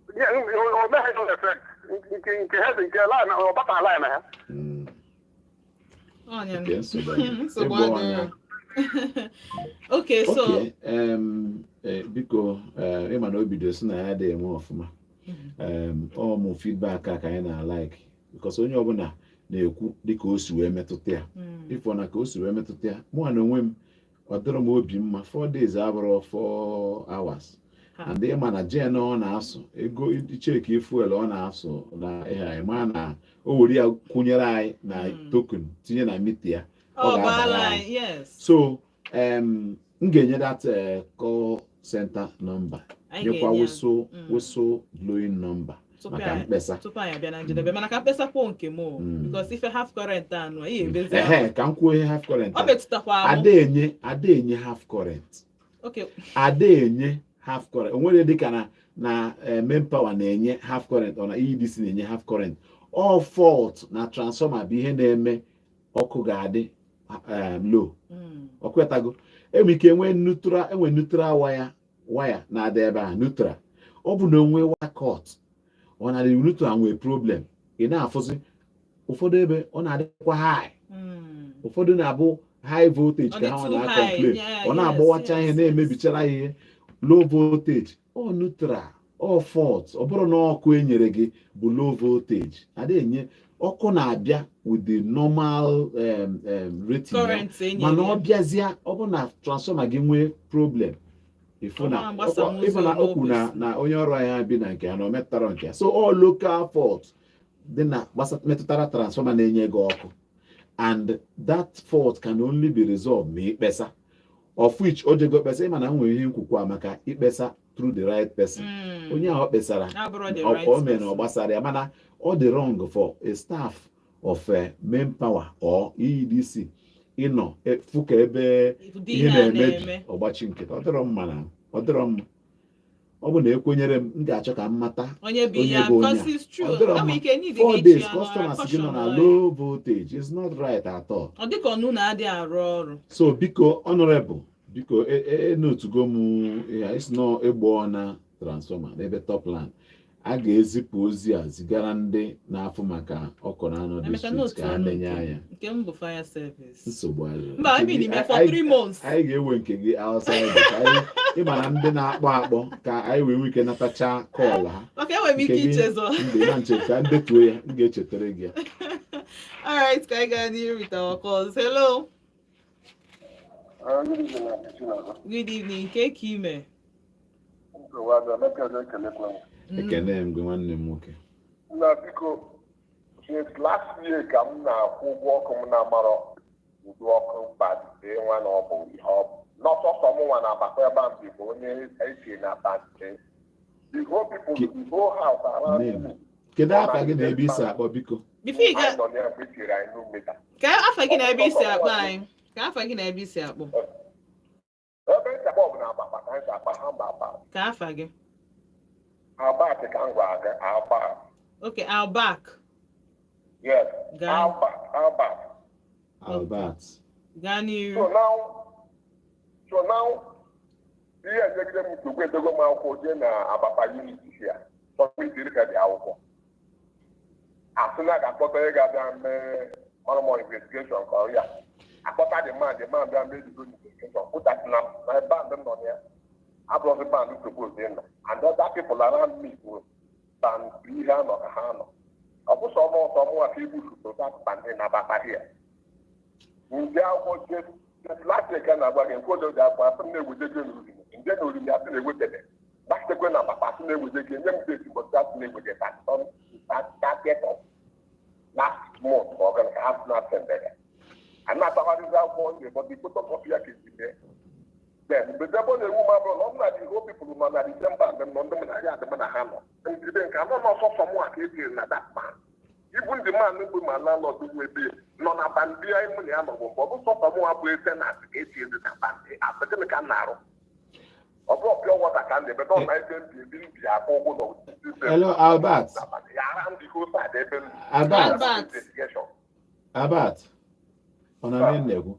O meghị no effect nke ha dị nke line ọ bata line ha. Ọnya. Okay, nsogbu adịghị. Nsogbu Egbe adịrọ. ọnya. Okay, so Okay, biko, ịma na o bido si na ya adịghị eme ọfụma. Ọ mụ feedback a ka anyị na-like because onye ọbụla na-ekwu dịka o si wee metụta ya. Ifo na ka o si wee metụta ya, mụ na onwe m, ọ dịrọ m obi mma. 4 days abụrụ 4 hours. And ịma na gen ọ na-asụ ego, icheki fuel ọ na-asụ na ihe a, ịma na o were ya kwụnyere anyị na token tinye na meter ya, ọ ọ ga-abara baala anyị. anyị, yes. So m ga-enye that call center number, Anyị nyekwa ga-enye ya. whistle whistle blowing number Tupu maka mkpesa. Tupu anyị abịa na njedebe, mana ka mkpesa kwuo nke m o, because ife half current anụ ihe ebezi. Ehe, ka m kwuo ihe half current ọ a. metụtakwa m. Ada enye, ada enye half current. Ada enye half current. O nwere dịka na main power na-enye half current, ọ na EEDC na-enye half current. All fault na transformer bụ ihe na-eme ọkụ ga-adị low. Ọkwetago enwe ike enwe neutral, enwe neutral wire na-adị ebe a neutral. Ọ bụ na onwe wire cut, ọ na neutral nwee problem, ị na-afụzi ụfọdụ ebe ọ na-adịkwa high. Ụfọdụ na-abụ high voltage Ọ ka dị ha too na-complain. high, yeah, Ọ na-agbawacha ihe, na-emebichara ihe low voltage. Ọ neutral, ọ fault. Ọ bụrụ na ọkụ enyere gị bụ low voltage, ada enye. Ọkụ na-abịa with the normal rating ya. Current enyere Mana ya. ọ bịazịa, ọ bụ na transformer gị nwee problem, ịfụ Ọ na na-agbasa ịfụ na n'ụzọ o kwu na n'okpesi. na onye ọrụ anyị bi na nke ya na o metụtara nke ya. So all local fault. dị na metụtara transformer na-enye gị ọkụ, and that fault can only be resolved ma ikpesa, of which o jego kpesa. Ịma na m nwere ihe nkwukwa maka ikpesa through the right person. Onye ahụ ọ kpesara Abụrụ the ọ right o mere na ọ person. gbasara ya, mana ọ dị wrong for a staff of main power or EEDC ịnọ fụ ka ebe Ụdị ihe ihe a na-emebi, na-eme. Ọgbachi nkịtị. Ọ dịrọ mma na ọ dịrọ mma. Ọ bụ na ekwenyere m, m ga-achọ ka m mata onye bụ onye ya bụ onye because a. it's true. Ọ dịrọ Enwere mma. ike need 4 gị days ichi ya n'ọra, customers gị nọ na caution. low voltage is not right at all. Ọ dịka ọnụ na-adị arụ ọrụ. So biko, honorable, biko, enotugo m ya isi nọ egbuo na transformer n'ebe Topland. A ga-ezipụ ozi a zigara ndị na-afụ maka ọkụ na anọ Emeka, district note ka ha ọnụ nenye nke anya. Nke m bụ fire service. Nsogbu adịrọ. Mba, I Nke mean, gị- ime for 3 months. Anyị ga-ewe nke gị outside ka anyị ịma na ndị na-akpọ akpọ ka anyị wee nwee ike natacha call ha. Maka enwere m ike Nke gị- ichezọ. Mgbe na nche ka m detuo ya, m ga-echetara gị ya. All right, ka anyị gaa n'ihu with our calls. Hello. Good evening. Nke ka ime? Ekene m gị, nwanne m nwoke. Na biko, since last year ka m na-akwụ ụgwọ ọkụ, m na-amarọ ụdị ọkụ band nwa na ọ bụ ihe ọ bụ n'ọsọsọ m nwa na-agbakọ ebe a bi bụ onye esi na band the whole people, the whole house around Name. me. Kedu afa gị na ebe isi akpọ, biko? Before you Anyị ga nọ na ya mgbe e tinyere anyị new meter. Ka afa gị na ebe isi akpọ anyị. Ka afa gị na ebe isi akpọ. Ebe nsi akpọ bụ na Agbakpa ka nsi akpa ha mba akpa. Ka afa gị. Albert ka m gwa gị, Albert. Okay, Albak. Yes. Gaa. Albert, Albert. Albert. Gaa n'iru. So now ihe ejegide m nsogbu, edego m akwụkwọ jee na Abapa unit ya submit ka dị akwụkwọ, asị na ga-akpọta onye ga-abịa mee ọrụmọ investigation ka ọ ya akpọta the man bịa mee the investigation, pụtasị na band nọ na ya abụrụzi band suppose ịnọ, and other people around me bụ band ihe anọ ka ha nọ. Ọ bụ sọ ọmụ ọsọ mụnwa ka ibu that band na Abapa here. Ndị akwụkwọ jee last year ka na-agwa gị nke odo dị akwa, asị m na-ewete gị n'oriri nje na oriri, asị na-ewetebe gbasitekwe na papa, asị na-ewete gị, nye m date mbọchị asị na-ewete 30th of last month ka ọ gara ka ha sị na sendere a na-atagharịzi akwụkwọ ndị but the photocopy ya ka eji mee. Then mgbe ebe ọ na-ewu m abụrụ na ọ bụ na the whole people nọ na the same band nọ, ndị m na ya adị m na ha nọ ndị nke anọ n'ọsọsọ mụ a ka etinyere na that man. Even the man bụ ma landlord bụ ebe nọ na band anyị mụ na ya nọ bụ mgbe ọ bụ sọsọ mụ abụ tenant ka etinyere na band. Asị gịnị ka m na-arụ? Ọ bụrụ pure water ka m na-ebe nọ na ebe m bi ebi m bi akwụ ụgwọ nọ. Hello, Albert. Ya around the whole side ebe m bi. Albert. Albert. Investigation. Albert, ọ na ihe m na-ekwu.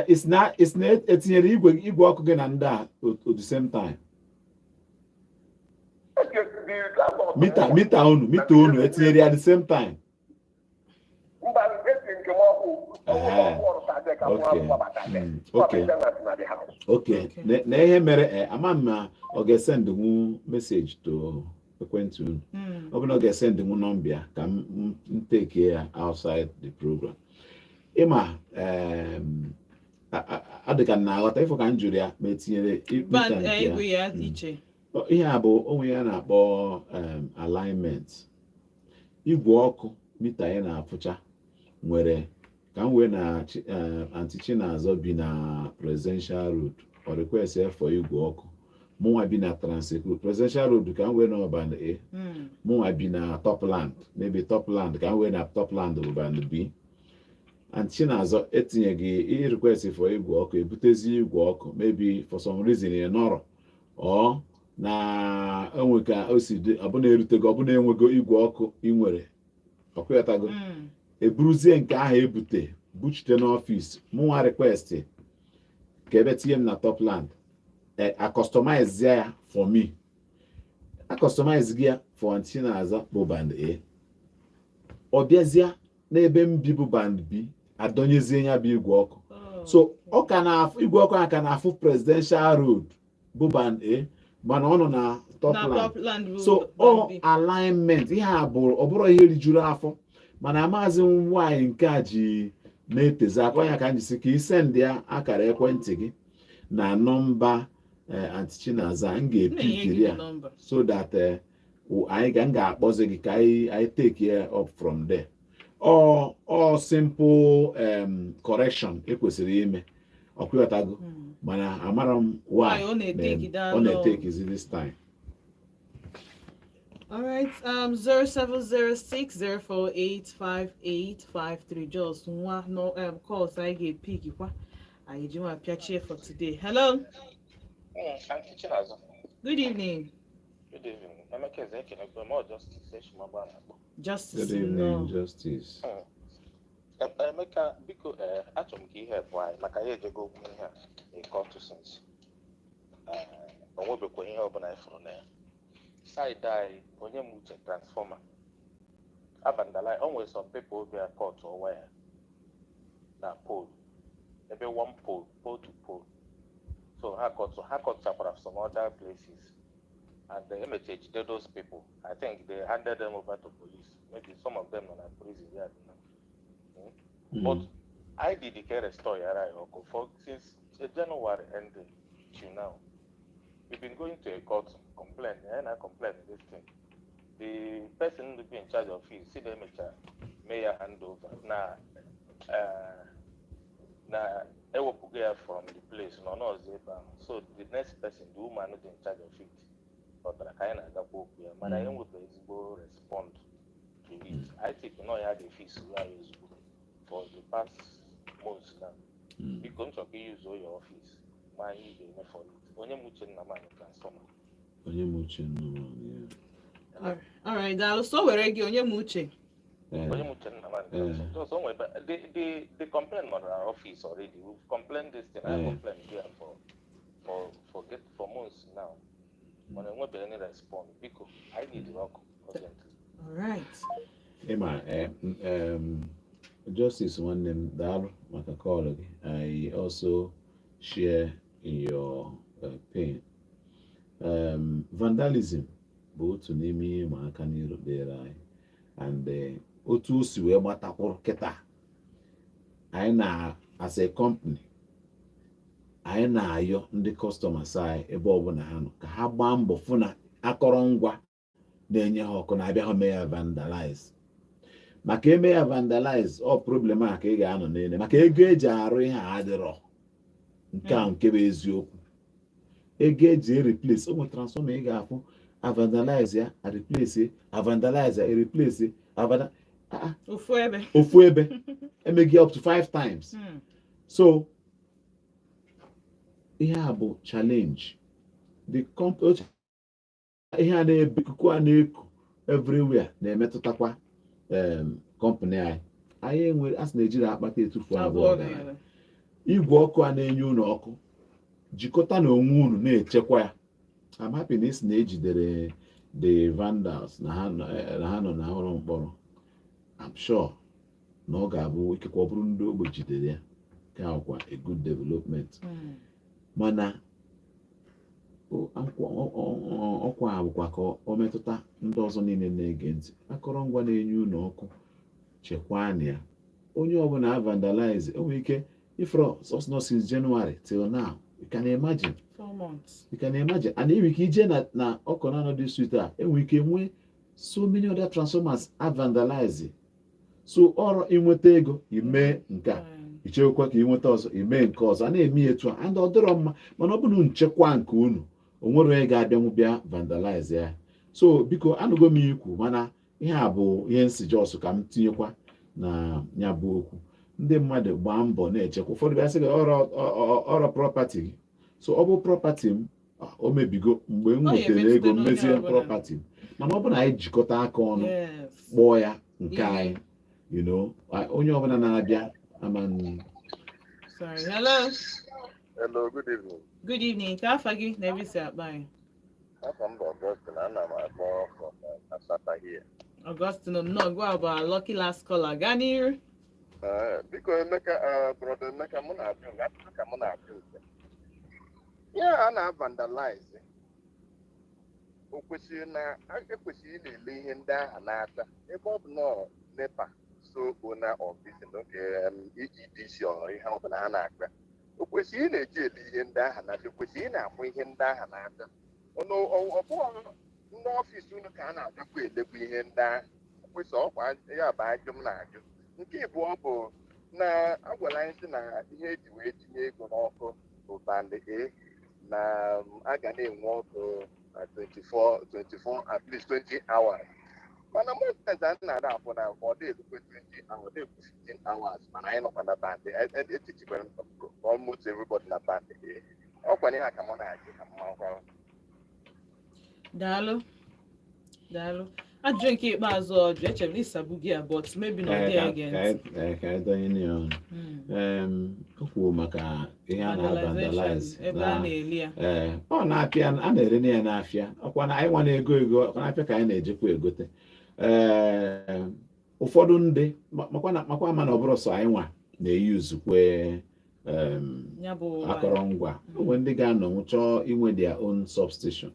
It's na etinyere igwe ọkụ gị na ndị a at the same time? Okay, the landlord. Mita unu etinyere ya at the same time? Mba, eti nke m ọkụ ọkụ ọrụ sa ka mụ agbabata. Tenant na the house. Okay. Okay. Na ihe mere, ama m ma ọ ga-esend nwu message to ekwentị unu. Ọ bụ na ọ ga-esend nwu nọmba ya ka m take ya outside the program. Ịma adịka m na-aghọta ịfụ ka m jụrụ ya ma etinyere mita Band nke ya. Igwe ya iche. Ihe a bụ onwe ya na-akpọ alignment igwe ọkụ. Mita ya na-afụcha nwere ka m wee na Aunty Chinazọ bi na Presidential Road, ọ request for igwe ọkụ. Mụnwa bi na Trans-Ekulu Presidential Road ka m wee na band A. Mụnwa bi na Topland, maybe Topland ka m wee na Topland bụ band B. Aunty Chinazọ etinyeghị request for igwe ọkụ, ebutezi igwe ọkụ, maybe for some reason ị nọrọ ọ na enwe ka o si dị, ọbụna erutego, ọbụna enwego igwe ọkụ ị nwere ọkụghọtago. Eburuzie nke ahụ ebute buchite n'ọfịs mụnwa, request ka ebe tinye m na Topland, a customize ya for me, a customize gị ya for Aunty Chinazọ bụ band A. Ọ bịazịa n'ebe m bi bụ band B, adọnyezie ya bụ igwe ọkụ. Oh, so ọ ka na-afụ igwe ọkụ a ka na-afụ Presidential Road bụ band A, mana ọ nọ na na Topland. Topland bụ So band ọ B. alignment ihe a bụ ọ bụrụ ihe rijuru afọ, mana amaghịzi m nwaanyị nke a ji na-etezi aka ya ka m jisi ka isend ya akara ekwentị gị na nọmba Aunty Chinaza m M na-enye gị ga-epikiri ya the number. so that Anyị ga m ga-akpọzi gị ka anyị take ya up from there. Ọ simple correction ekwesịrị ime, ọkwụghọtago? Mana amara m why Why ọ na-eteki that ọ long. na-etekizi this time. All right, 07060485853. Just nwa no calls anyị ga-epick kwa. Anyị ji nwa pịachie for today. Hello. Aunty Chinazụ. Good evening. Good evening. Emeka Eze, ekenekwe m. Ọ Justice Eshimagba na-akpọ. Justice. Good evening. Nnọọ. Justice. Emeka, biko, ee, achọrọ m ka ihe bụ anyị maka ya ejego okwu ihe a in court since. O nwebekwa ihe ọbụla anyị fụrụ na ya. Side anyị, onye m uche transformer. Abandala, o nwere some people bịa cut wire na pole. Ebe one pole, pole to pole. So ha cutchakwara some other places. And they emecha ejide those people. I think they handed them over to police. Maybe some of them are na prison yard now. But I did the restore yara ọkụ for since January ending till now. We've been going to a court, complain, and I complain this thing. The person who be in charge of it, see them may hand over. Na ewepụgo ya from the place nọ n'ọzọ ebe ahụ. So the next person, the woman dị in charge of it, ghọtara ka anyị na-agakwa okwu ya, mana anyị nwebe ezigbo respond to it. I think nọ ya ga-efix ya ozugbo for the past months now. Biko, m chọrọ ka ị use your office ma anyị ga-eme for it. Onye m uche nna m anyị transformer. Onye m uche nọ. All right, daalụ. So were gị, onye m uche. Onye m uche nna m anyị transformer. Just onwe the complaint nọ na office already. We've complained this thing. I complained there for months now. Mana enwebeghị any response. Biko, I need ọkụ urgently. All right. Ịma, Justice nwanne m, daalụ maka call gị. I also share in your pain. Vandalism bụ otu n'ime ihe ịma aka n'iru dịrị anyị, and otu o si wee gbatakwụrụ kịta, anyị na as a company, anyị na-ayọ ndị customers anyị ebe ọbụla ha nọ ka ha gbaa mbọ fụ na akọrọngwa na-enye ha ọkụ na-abịa ha mee ya vandalize, maka eme ya vandalize, ọ problem a ka ị ga-anọ n'ele, maka ego eji arụ ihe a adịrọ. Nke a nke bụ eziokwu, ego eji e-replace ụmụ transformer, ị ga-afụ avandalize ya, a-replace, avandalize ya, e-replace, avanda ah. Ofu ebe. Ofu ebe emeghị up to five times. So ihe a bụ challenge the ihe a na-ebe, ikuku a na-eku everywhere na-emetụtakwa company anyị. Anyị enwere a sị na ejiri akpata etufu abụọ abụọ gara gara. Igwe ọkụ a na-enye unu ọkụ, jikọta na onwe unu na-echekwa ya. I'm happy na isi na ejidere the vandals na ha nọ na ụlọ mkpọrọ. I'm sure na ọ ga-abụ ikekwe ọ bụrụ ndị ogbe jidere ya ka akwa a good development. Mana ọkwa a bụkwa ka ọ metụta ndị ọzọ niile na-ege ntị. Akọrọngwa na-enye unu ọkụ, chekwaa na ya. Onye ọbụla vandalize, o nwere ike ifro sọsọ since January till now, you can imagine. 4 months. You can imagine. And enwere ike ije na ọkọ na district a, enwere ike nwee so many other transformers a vandalize. So ọrụ inweta ego ime nke a, ichekwa ka ị nweta ọzọ, ime nke ọzọ, a na-eme ya etu a, and ọ dịrọ mma. Mana ọ bụrụ nchekwa nke unu, o nwere onye ga-abịanwu bịa vandalize ya. So biko, anụgo m ikwu, mana ihe a bụ ihe nsi jos ka m tinyekwa na ya bụ okwu. Ndị mmadụ gbaa mbọ na-echekwa. Ụfọdụ bịa sị gị ọrọ property gị. So ọ bụ property m, o mebigo mgbe m Ọ ya nwetara emetụta ego n'onye mmezie ọbụla. property m. Mana ọ bụ na anyị jikọta aka ọnụ kpọọ ya nke anyị, onye ọbụla na-abịa ama Sorry. Hello. Hello, good evening. Good evening. Ka afa gị na ebe i si akpa anyị? Afọ m bụ Augustine, ana m akpọ from Asata here. Augustine, nnọọ, gwa bụ our lucky last caller. Gaa n'iru. Biko Emeka, brother Emeka, mụ na-ajụ nke ajụjụ ka mụ na-ajụ nke. Ya a na-vandalize, o kwesịrị na ekwesịrị ị na-ele ihe ndị ahụ n'aka, ebe ọ bụ na NEPA so owner of this okay, EEDC or ihe ọbụla ha na-akpa, o kwesịrị ị na-eji ele ihe ndị ahụ n'aka, o kwesịrị ị na-akwụ ihe ndị ahụ n'aka. Ọnụ ọ bụghị Ndị office unu ka a na-abịakwa elekwa ihe ndị ahụ kwesị ọkwa ya bụ ajụ m na-ajụ. Nke ịbụọ bụ na agwara anyị sị na ihe eji wee tinye ego n'ọkụ bụ band A, na a ga na-enwe ọkụ na 24 24, at least 20 hours, mana most times a na-ada afụ na ọ dị erukwe 20 hours, ọ dị ekwe 15 hours, mana anyị nọkwa na band A. Etichikwara m almost everybody na band A. Ọkwa ihe a ka mụ na-ajụ ka m makwara. Daalụ, daalụ. Ajụjụ nke ikpeazụ ọ jụ, echere m na ịsabu gị ya, but maybe na ọ dị ege ntị. Ka anyị dọnye ya ọnụ. O kwuo maka ihe a na-vandalize. Ebe a na-eli ya. Ee, ọ na-apịa, a na-ere ya n'afịa. Ọkwa na anyị nwa na-ego ego, ọkwa n'afịa ka anyị na-ejekwa egote. Ee, ụfọdụ ndị makwa ama na ọ bụrụ sọ anyị nwa na-eyuzukwe ya bụ akọrọngwa. O nwere ndị ga-anọ chọọ inwe their own substation,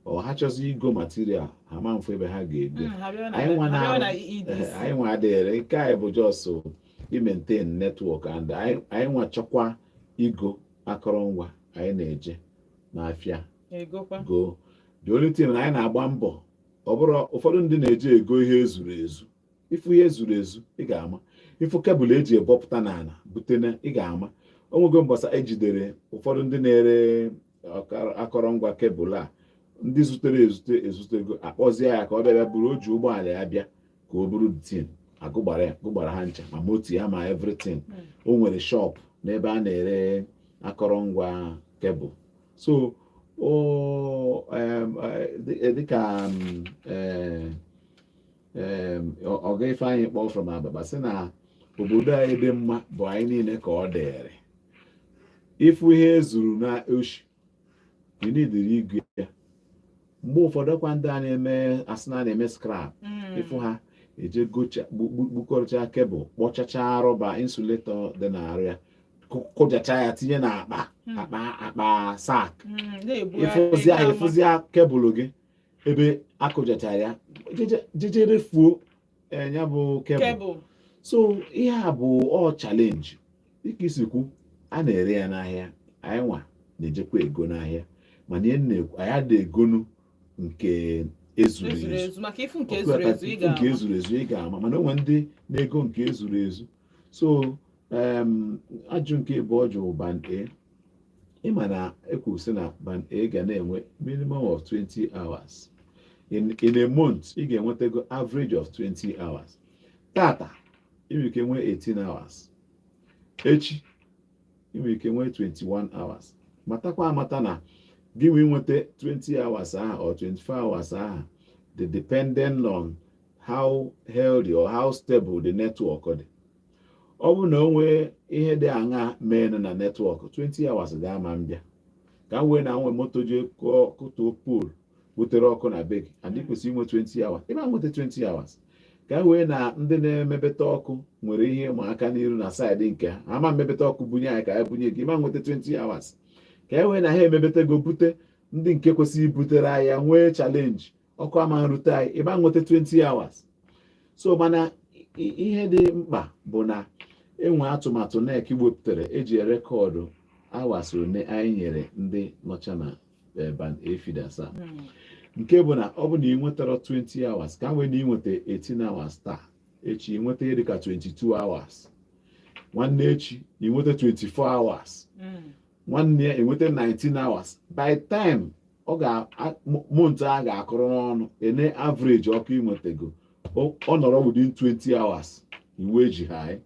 ọ ha chọzi igo material, ha ma mfu ebe ha ga-ego. Ha bịa na Anyị nwa ha bịa na-arụ na EEDC. Anyị nwa adịghị nke anyị bụ just i maintain network, and anyị nwa chọkwa igo akọrọngwa, anyị na-eje n'afịa egokwa. Go. The only thing na anyị na-agba mbọ, ọ bụrụ ụfọdụ ndị na-eje ego ihe ezuru ezu. Ịfụ ihe ezuru ezu, ị ga-ama. Ịfụ cable eji ebọpụta n'ala butene, ị ga-ama. O nwego mbọsa ejidere ụfọdụ ndị na-ere akọrọngwa cable a, ndị zutere ezute ezutego, akpọzie ya ka ọ bịa bịa buru. O ji ụgbọala ya bịa ka o buru tin, agụgbara ya, gụgbara ha ncha, ma moto ya ma everything. O nwere shop n'ebe a na-ere akọrọngwa cable. So o dịka ọga Ifeanyị kpọọ from Ababa sị na obodo anyị dị mma bụ anyị niile ka ọ dịrị. Ịfụ ihe ezuru na oshi, you igwe ya. Mgbe ụfọdụ ọkwa ndị a na-eme, asị na a na-eme scrap, ịfụ ha eje gocha, gbukọrọcha cable, kpọchacha rọba insulator dị n'arụ ya, kụjacha ya, tinye n'akpa, akpa sack. Na-ebugharị. Ịfụzia ga-ama. Ịfụzia cable gị ebe akụjachara ya, jeje refuo ya bụ cable. Cable. So ihe a bụ ọ challenge. Dịka isi kwu, a na-ere ya n'ahịa, anyị nwa na-ejekwa ego n'ahịa, mana ihe m na-ekwu, anyị adịghị egonu nke ezuru ezuru ezu. Ezu, maka ịfụ nke ezuru ezu, ị Ịfụ nke ga-ama. Ezuru ezu, ị ga-ama, mana o nwere ndị na-ego nke ezuru ezu. So ajụ nke ịbụọ jụrụ, band A, ịma na ekwu sị na band A ga na-enwe minimum of 20 hours in a month. Ị ga-enwetago average of 20 hours. Tata ị nwere ike nwee 18 hours, echi ị nwere ike nwee 21 hours. Matakwa amata na gị nwee nweta 20 hours ahụ or 24 hours ahụ, the depending on how healthy or how stable the network dị. Ọ bụrụ na o nwee ihe dị aṅa mee na network, 20 hours ga-ama mbịa ka m wee na nwe moto jee kụtuo pole butere ọkụ na be gị, and ị kwesịrị inwe 20 hours, ị ma nweta 20 hours. Ka e wee na ndị na-emebeta ọkụ nwere ihe ịma aka n'iru na side nke ha, ama mmebeta ọkụ bunye anyị ka anyị bunye gị, ịma nweta 20 hours. Ka e wee na ha emebetego bute, ndị nke kwesịrị ibutere anyị ya nwee challenge, ọkụ ama nrute anyị, ịma nweta 20 hours. So mana ihe dị mkpa bụ na enwe atụmatụ NERC wepụtara eji record hours one anyị nyere ndị nọcha na band A feeders a, nke bụ na ọ bụ na ị nwetara 20 hours, ka wee na ị nweta 18 hours taa, echi ị nweta ihe dịka 22 hours, nwanne echi ị nweta 24 hours, nwanne ya enweta 19 hours. By time ọ ga month a ga-akụrụ n'ọnụ, ene average ọkụ ịnwetago, ọ nọrọ within 20 hours. Iwu eji ha anyị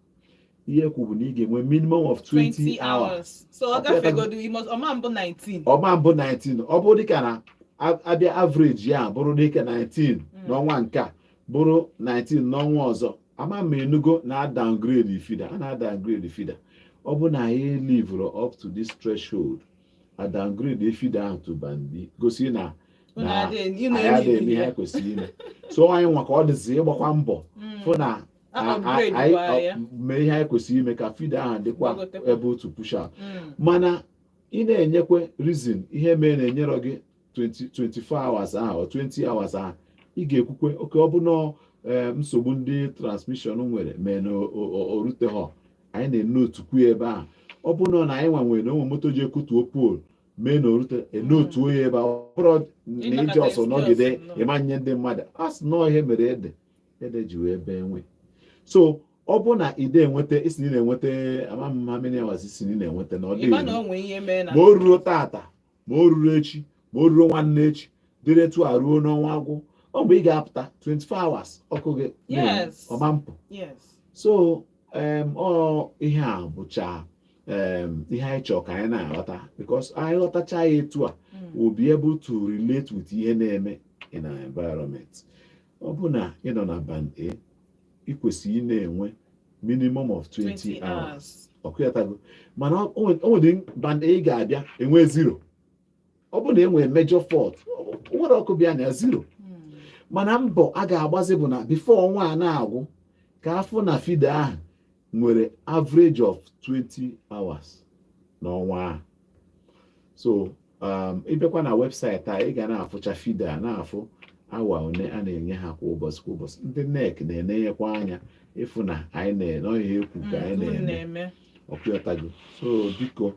ihe kwu bụ na ị ga-enwe minimum of 20 20 hours. Hours. So ọ gafegodu, you must, ọma mbụ 19. Ọma mbụ 19. Ọ bụrụ dịka na abịa average ya bụrụ dịka 19 n'ọnwa nke a, bụrụ 19 n'ọnwa ọzọ, ama m enugo na downgrade feeder, a na downgrade feeder. Ọ bụ na anyị live up to this threshold, a downgrade feeder ahụ to band B, gosi na Unu na unu anyị adịghị eme ihe ya. anyị kwesịrị ime. So anyị nwa ka ọ dịzi ịgbakwa mbọ fụ na A upgrade anyị kwa ya. mee ihe anyị kwesịrị ime ka feeder ahụ dịkwa Gbagotekwa. able to push out. Mana ị na-enyekwe reason ihe mee na-enyerọ gị 20 24 hours ahụ or 20 hours ahụ, ị ga-ekwukwe oke ọ bụ na nsogbu ndị transmission nwere mee na o ruteghọ anyị na-ene otukwu ebe ahụ. Ọ bụ na anyị nwa nwere na onwe moto ji ekutuo pole. Mee na orute enotu onye ebe a, ọ bụrụ na iji ọsọ nọgide ịma nye ndị mmadụ a sị nọọ ihe mere ede ede ji wee bee nwe. So ọ bụ na ide enweta isi na ị na-enweta, ama m how many hours isi na ị na-enweta na ọ Ịma dịghị na o nwee ihe mee na ma o ruo tata, ma o ruru echi, ma o ruo nwanne echi, dịrị etu a ruo n'ọnwa agwụ, ọ mgbe ị ga-apụta 24 hours ọkụ gị na-enwu, ọma mpụ. So ọ ihe a bụcha ihe anyị chọrọ ka anyị na-aghọta, because anyị ghọtacha ya etu a, we'll be able to relate with ihe na-eme in our environment. Ọ bụ na ị nọ na band A, ị kwesịrị ị na-enwe minimum of 20 20 hours. Hours. Ọkụyatago? Mana o nwere band A ị ga-abịa enwe zero. Ọ bụ na enwere major fault, o nwere ọkụ bịa na ya, zero. Mana mbọ a ga-agbazi bụ na before ọnwa a na-agwụ, ka afọ na feeder ahụ nwere average of 20 hours n'ọnwa ahụ. So ịbịakwa na website a, ị ga na-afụcha feeder a, na-afụ awa one a na-enye ha kwa ụbọchị kwa ụbọchị. Ndị NERC na-enenyekwa anya ịfụ na anyị na ihe ekwu ka anyị unu na-eme. Na-eme. Ọkụghọtago? So biko,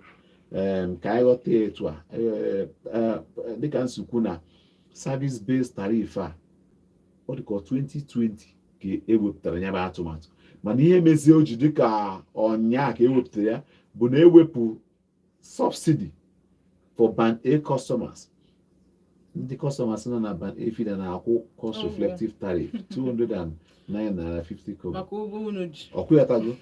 ka anyị ghọta etu a. Dịka nsukwu na service based tariff a, ọ dịka 2020 ka ewepụtara ya bụ atụmatụ, mana ihe mezie o ji dịka ọnya ka ewepụtara ya bụ na ewepụ subsidy for band A customers. Ndị customers nọ na band A feeder na-akwụ cost reflective tariff 209 naira 50 kobo maka ụgwọ unu ji. Ọkwụghọtago?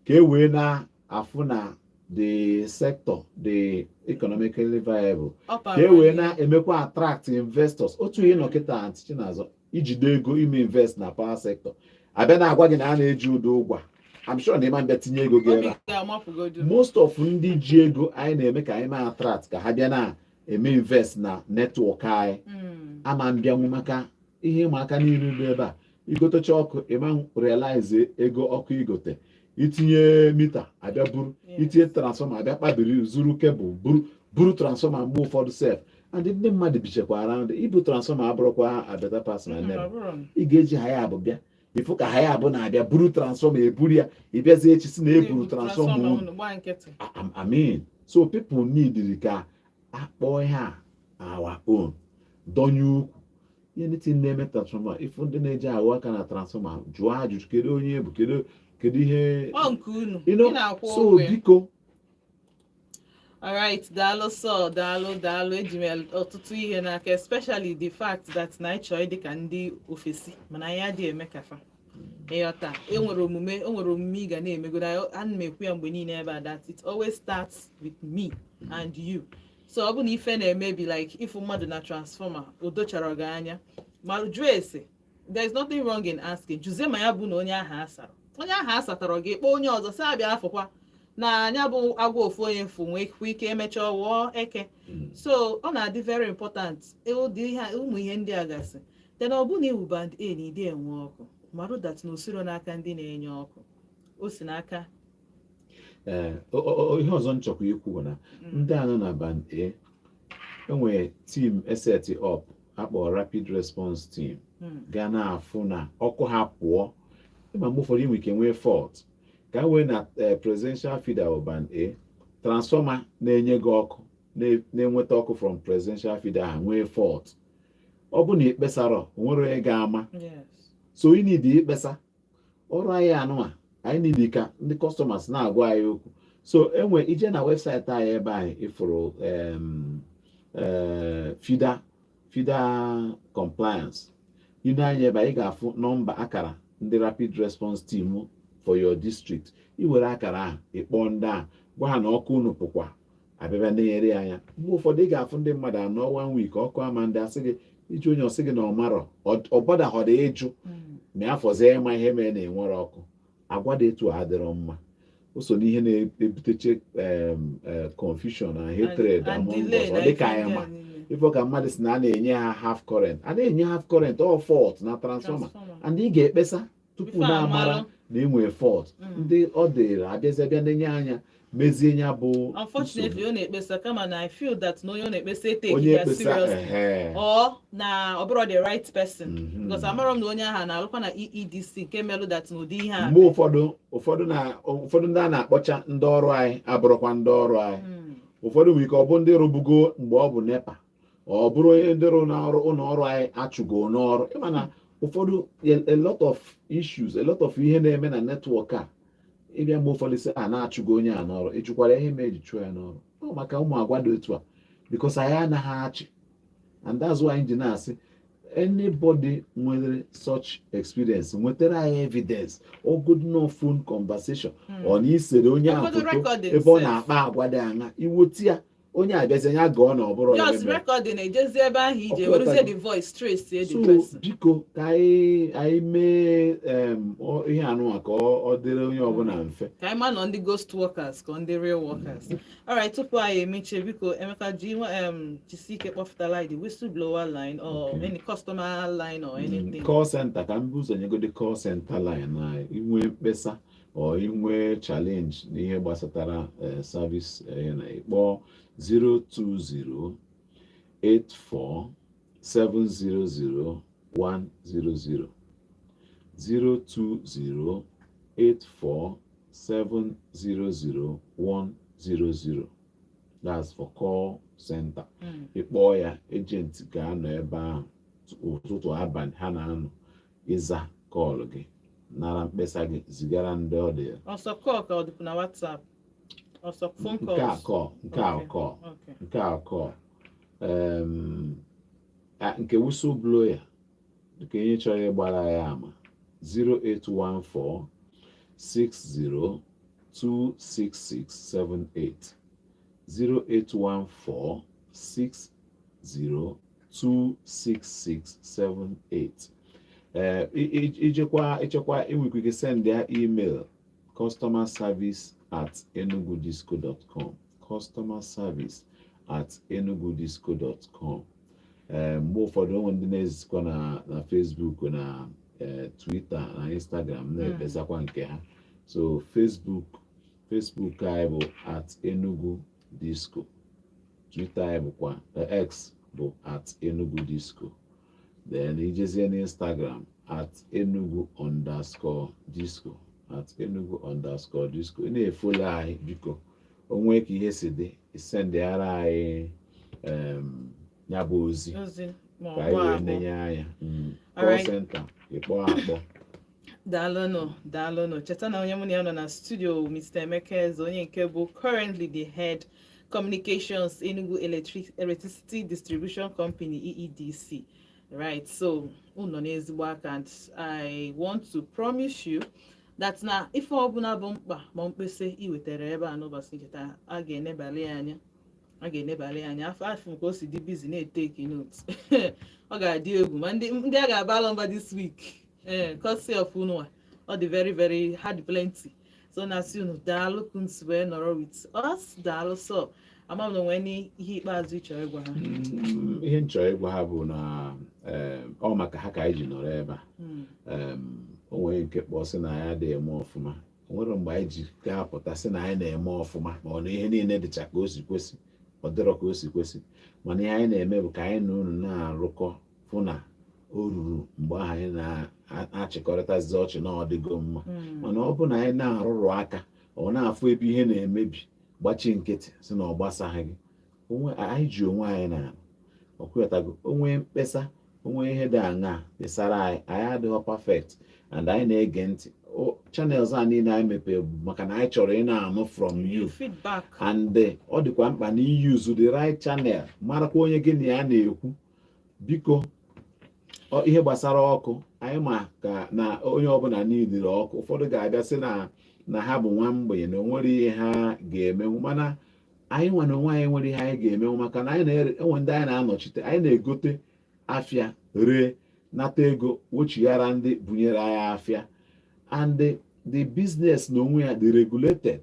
Ka e wee na-afụ na the sector dị economically viable, Ọ ka e wee bara. na-emekwa attract investors. Otu ihe nọ kịta, Aunty Chinazọ, ijide ego ime invest na power sector, abịa na-agwa gị na a na-eji ụdọ ụgwọ, I'm sure na ịma mbịa tinye ego gị Obi ebe a. ga-amapụgodu. Most of ndị ji ego anyị na-eme ka anyị ma attract ka ha bịa na-eme invest na network anyị ama mbịanwu, maka ihe ịma aka niile dị ebe a. Igotecha ọkụ, ịma realize ego ọkụ igote. Itinye meter, abịa buru. Itinye transformer, abịa kpabiri zuru cable buru, buru transformer. Mgbe ụfọdụ sef, and ndị mmadụ bichakwa around, ibu transformer abụrụkwa a better pass my neighbor. Ọ bụrụ. Ị ga-eji ha ya abụ bịa ifụ ka ha ya abụ na-abịa buru transformer, eburu ya. Ịbịazi echi si na eburu transformer unu. Unu gbaa nkịtị. I mean, so people need ka akpọ ihe a our own, dọnye ukwu anything na-eme transformer. Ifu ndị na-eji ahụ aka na transformer, jụọ ajụjụ: kedu onye bụ, kedu ihe Ọ nke unu you know ị na-akwụ So ụgwọ ya. biko. Alright, daalụ sọ, daalụ, daalụ. Eji m ọtụtụ ihe n'aka, especially the fact that na anyị chọrọ ịdị ka ndị ofesi, mana anyị adịghị eme kafa. Ịghọta? E nwere omume, o nwere omume ị ga na-emegodo. Ana m ekwu ya mgbe niile ebe a that it always starts with me and you. So ọ bụ na ife na-emebi, like ịfụ mmadụ na transformer, o dochara gị anya, ma jụọ ese. There is nothing wrong in asking. Jụzie ma ya bụ na onye ahụ asara, onye ahụ asatọrọ gị, kpọọ onye ọzọ sị abịa afọkwa na anya bụ agwa ofu onye fụ nwee ike emechaa wụọ eke. So ọ na-adị very important ụdị ihe, ụmụ ihe ndị a gasị. Then ọ bụ na iwu band A na ide enwe ọkụ, marụ that na osiro n'aka ndị na-enye ọkụ, o si n'aka Ee, ihe ọzọ m chọkwa ikwu bụ na ndị a nọ na band A, enwere team e set up akpọ rapid response team ga na-afụ na ọkụ ha pụọ. Ịma mgbe ụfọdụ inwe ike nwee fault ka e wee na presidential feeder bụ band A, transformer na-enye gị ọkụ, na-enweta ọkụ from presidential feeder ahụ nwee fault, ọ bụ na ikpesara, o nwere onye ga-ama. So ị need ikpesa ọrụ anyị anụma, anyị need ka ndị customers na-agwa anyị okwu. So enwe ije na website anyị ebe anyị ịfụrụ feeder compliance. Ị na-anya ebe anyị ga-afụ nọmba akara ndị rapid response team for your district. Ị were akara ahụ, ịkpọọ ndị a, gwa ha na ọkụ unu pụkwa, abịabịa na-enyere ya anya. Mgbe ụfọdụ ị ga-afụ ndị mmadụ anọ one week, ọkụ ama ndị asị gị iji onye ọsị gị na ọmarọ ọgbadaghọdọ ịjụ ma ya fọzie ịma ihe mere na enwere ọkụ. Agwa dị etu a adịrọ mma. O so n'ihe na-ebuteche confusion na hatred and among delay us. na Ọ dịka ife anyị ndị ma a niile. ifo ka mmadụ si na a na-enye ha half current, a na-enye half current, all fault na transformer. Transformer. And ị ga-ekpesa tupu Before na-amara amalụ. na enwere fault. Ndị ọ dịrị abịazi abịa na-enye anya mezie ya bụ Unfortunately, ọ na-ekpesa kama na I feel that na onye ọ na-ekpesa eteki onye ya ekpesa seriously or na ọ bụrụ the right person, because amarọ m na onye ahụ na-alụkwa na EEDC nke melụ that n'ụdị ihe a. Mgbe ụfọdụ, ụfọdụ na ụfọdụ ndị a na-akpọcha ndị ọrụ anyị abụrụkwa ndị ọrụ anyị. Ụfọdụ nwere ike ọ bụ ndị rụbugo mgbe ọ bụ NEPA, ọ bụrụ onye ndị rụ n'ọrụ ụlọ ọrụ anyị achụgo n'ọrụ. Ịma na ụfọdụ, a lot of issues, a lot of ihe na-eme na network a, ịbịa mgbe ụfọdụ sị a na-achụgo onye a n'ọrụ, ịchụkwara ihe ma eji chụọ ya n'ọrụ, ọ maka ụmụ agwa dị otu a, because anyị anaghị achị. And that's why anyị ji na-asị anybody nwere such experience, nwetara anyị evidence, or good no phone conversation, ọ na isere onye ahụ Ụfọdụ foto recording ebe ọ sef. na-akpa agwa dị aṅa, iweta ya, onye abịazi ya gụọ na ọ bụrụ ya Just mere. recording, ejezi ebe ahụ ije Ọkụ werezie ghọtago. the voice trace the So person. biko, ka anyị mee ihe anụnwa ka ọ dịrị onye ọbụla mfe. Ka anyị ma nọ ndị ghost workers ka ndị real workers. Alright, tupu anyị emechie, biko Emeka, ji jisi ike kpọpụtala anyị the whistleblower line or any customer line or anything. Call center, ka m bụ ụzọ nyegodi call center line anyị. Inwe mkpesa or inwe challenge n'ihe gbasatara service, na ịkpọ 020 84 700 100, 020 84 700 100. That's for call center. Ịkpọọ ya, agent ga-anọ ebe ahụ ụtụtụ, abalị, ha na-anọ ịza call gị, nara mkpesa gị, zigara ndị ọ dị. Ọsọ call ka ọ dịpụ na WhatsApp, ọsọ phone Nke a calls? Call nke a. Call nke a, call nke whistleblower, nke onye chọrọ ịgbara ya ama, 0814 60 26678, 0814 60 26678. Ee, ijekwa ịchekwa, inwekwa ike send ya email, customerservice@enugudisco.com, customerservice@enugudisco.com. Ee, mgbe ụfọdụ onwe ndị na-ezikwa na Facebook na Twitter na Instagram na-ekpesakwa nke ha. So Facebook anyị bụ @EnuguDisco, Twitter anyị bụkwa X bụ @EnuguDisco, then ijezie n'Instagram, @Enugu_disco, @Enugu_disco. Ị na-efollow anyị, biko, onwe ka ihe si dị, isendịara anyị ya bụ ozi ozi ma ka ọ anyị bụ wee akpọ. nenye anya. Call center, ịkpọ akpọ. Daalụnụ, daalụnụ. Cheta na onye mụ na ya nọ na studio, Mr. Emeka Eze, onye nke bụ currently the head communications, Enugu Electricity Distribution Company, EEDC. Right, so unu nọ n'ezigbo aka, and I want to promise you that na ife ọbụla bụ mkpa ma mkpesa ị wetara ebe a n'ụbọchị nke taa, a ga-enebali ya anya, a ga-enebali ya anya. Afọ afọ ka o si dị busy na-etake note, ọ ga-adị egwu ma ndị a ga-abalụ mba this week, ee, courtesy of unu. Ọ dị very very hard, plenty. So na asị unu daalụ kunsi wee nọrọ with us. Daalụ. So ama m na onwe n'ihe ikpeazụ ị chọrọ ịgwa ha. Ihe m chọrọ ịgwa ha bụ na ọ maka ha ka anyị ji nọrọ ebe a. O nwere nke kpọọ sị na ya adịghị eme ọfụma. O nwere mgbe anyị ji ga-apụta sị na anyị na-eme ọfụma, ma ọ na ihe niile dịcha ka o si kwesị. Ọ dịrọ ka o si kwesị, mana ihe anyị na-eme bụ ka anyị na unu na-arụkọ, fụ na o ruru mgbe ahụ anyị na-achịkọrịtazi ọchị na ọ dịgo mma. Mana ọ bụ na anyị na-arụrụ aka, ọ na-afụ ebe ihe na-emebi, gbachi nkịtị sị na ọ gbasaghị gị, onwe anyị ji onwe anyị na ọkwụghọtago. Onwe mkpesa, onwe ihe dị aṅaa, kpesara anyị. Anyị adịghị perfect and anyị na-ege ntị. Channels a niile anyị mepere bụ maka na anyị chọrọ ị na-anụ from you feedback. And ọ dịkwa mkpa na use the right channel, marakwa onye gị na ya na-ekwu. Biko, ihe gbasara ọkụ, anyị ma ka na onye ọbụla niidiri ọkụ. Ụfọdụ ga-abịa sị na ha bụ nwa mgbenye, na o nwere ihe ha ga-emenwu, mana anyị nwa na onwe anyị nwere ihe anyị ga-emenwu, maka na anyị na-enwe ndị anyị na-anọchite. Anyị na-egote afịa, ree, nata ego, wochighara ndị bunyere anyị afịa. And the business na onwe ya dị regulated.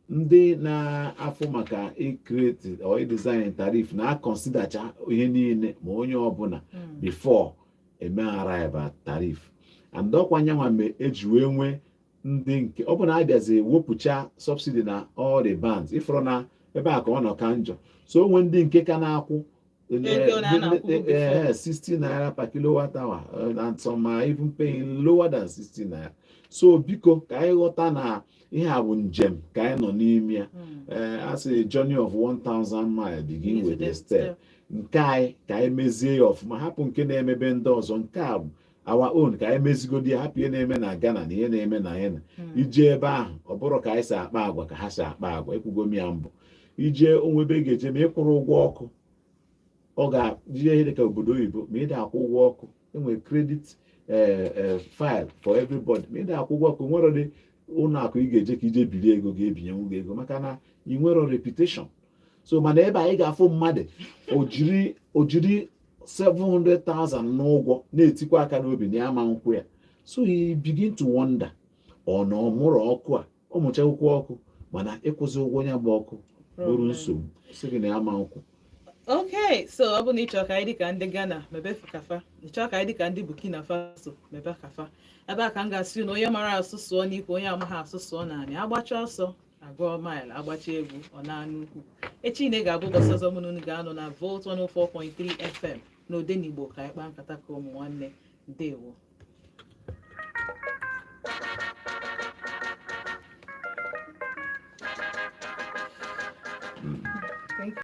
Ndị na-afụ maka icreate or design tariff na-aconsidercha ihe niile ma onye ọbụla before eme arrive at tariff. And ọkwa nyanwa me eji wee nwee ndị nke ọ bụ na abịazi wepụcha subsidy na all the bands. Ịfụrụ na ebe a ka ọ nọ ka njọ. So onwe ndị nke ka na-akwụ Ego na a na-akwụbu before. 60 naira per kilowatt hour, and some are even paying lower than 60 naira. So biko, ka anyị ghọta na ihe a bụ njem ka anyị nọ n'ime ya. A sị journey of 1000 miles begin with a step. Nke anyị, ka anyị mezie ya ọfụma, hapụ nke na-emebe ndị ọzọ. Nke a bụ our own, ka anyị mezigodi ya, hapụ ihe na-eme na Ghana na ihe na-eme na ihe na ije ebe ahụ. Ọ bụrụ ka anyị si akpa agwa ka ha si akpa agwa. Ekwugo m ya mbụ, ije onwe ebe ị ga-eje ma ịkwụrụ ụgwọ ọkụ, ọ ga-jide ihe dịka obodo oyibo. Ma ị akwụ ụgwọ ọkụ, enwere credit file for everybody. Ma ị akwụ ụgwọ ọkụ, nwere dị ụlọ akụ ị ga-eje ka ije biri ego, ga-ebinyenwu gị ego, maka na ị nwere reputation. So mana ebe anyị ga-afụ mmadụ o jiri 700,000 n'ụgwọ, na-etikwa aka n'obi na ya ama nkwụ ya. So you begin to wonder, ọ na ọ mụrụ ọkụ a, ọ mụchakwụkwọ ọkụ, mana ịkwụzi ụgwọ ya bụ ọkụ bụrụ nsogbu, sị gị na ya ama nkwụ. Okay, so ọ bụ na ịchọ ka anyị dị ka ndị Ghana, mebe kafa. Ịchọ ka anyị dị ka ndị Burkina Faso, mebe kafa. Ebe a ka m ga-asị na onye mara asụ sụọ n'ikwe, onye amaghị asụ sụọ naanị. Agbacha ọsọ agụọ mile, agbacha egwu ọ na-anụ ukwu. Echi na ga-abụ ụbọchị ọzọ mụ na unu ga-anọ na Volt 104.3 FM na Odenigbo, ka anyị kpaa nkata ka ụmụ nwanne. Ndewo.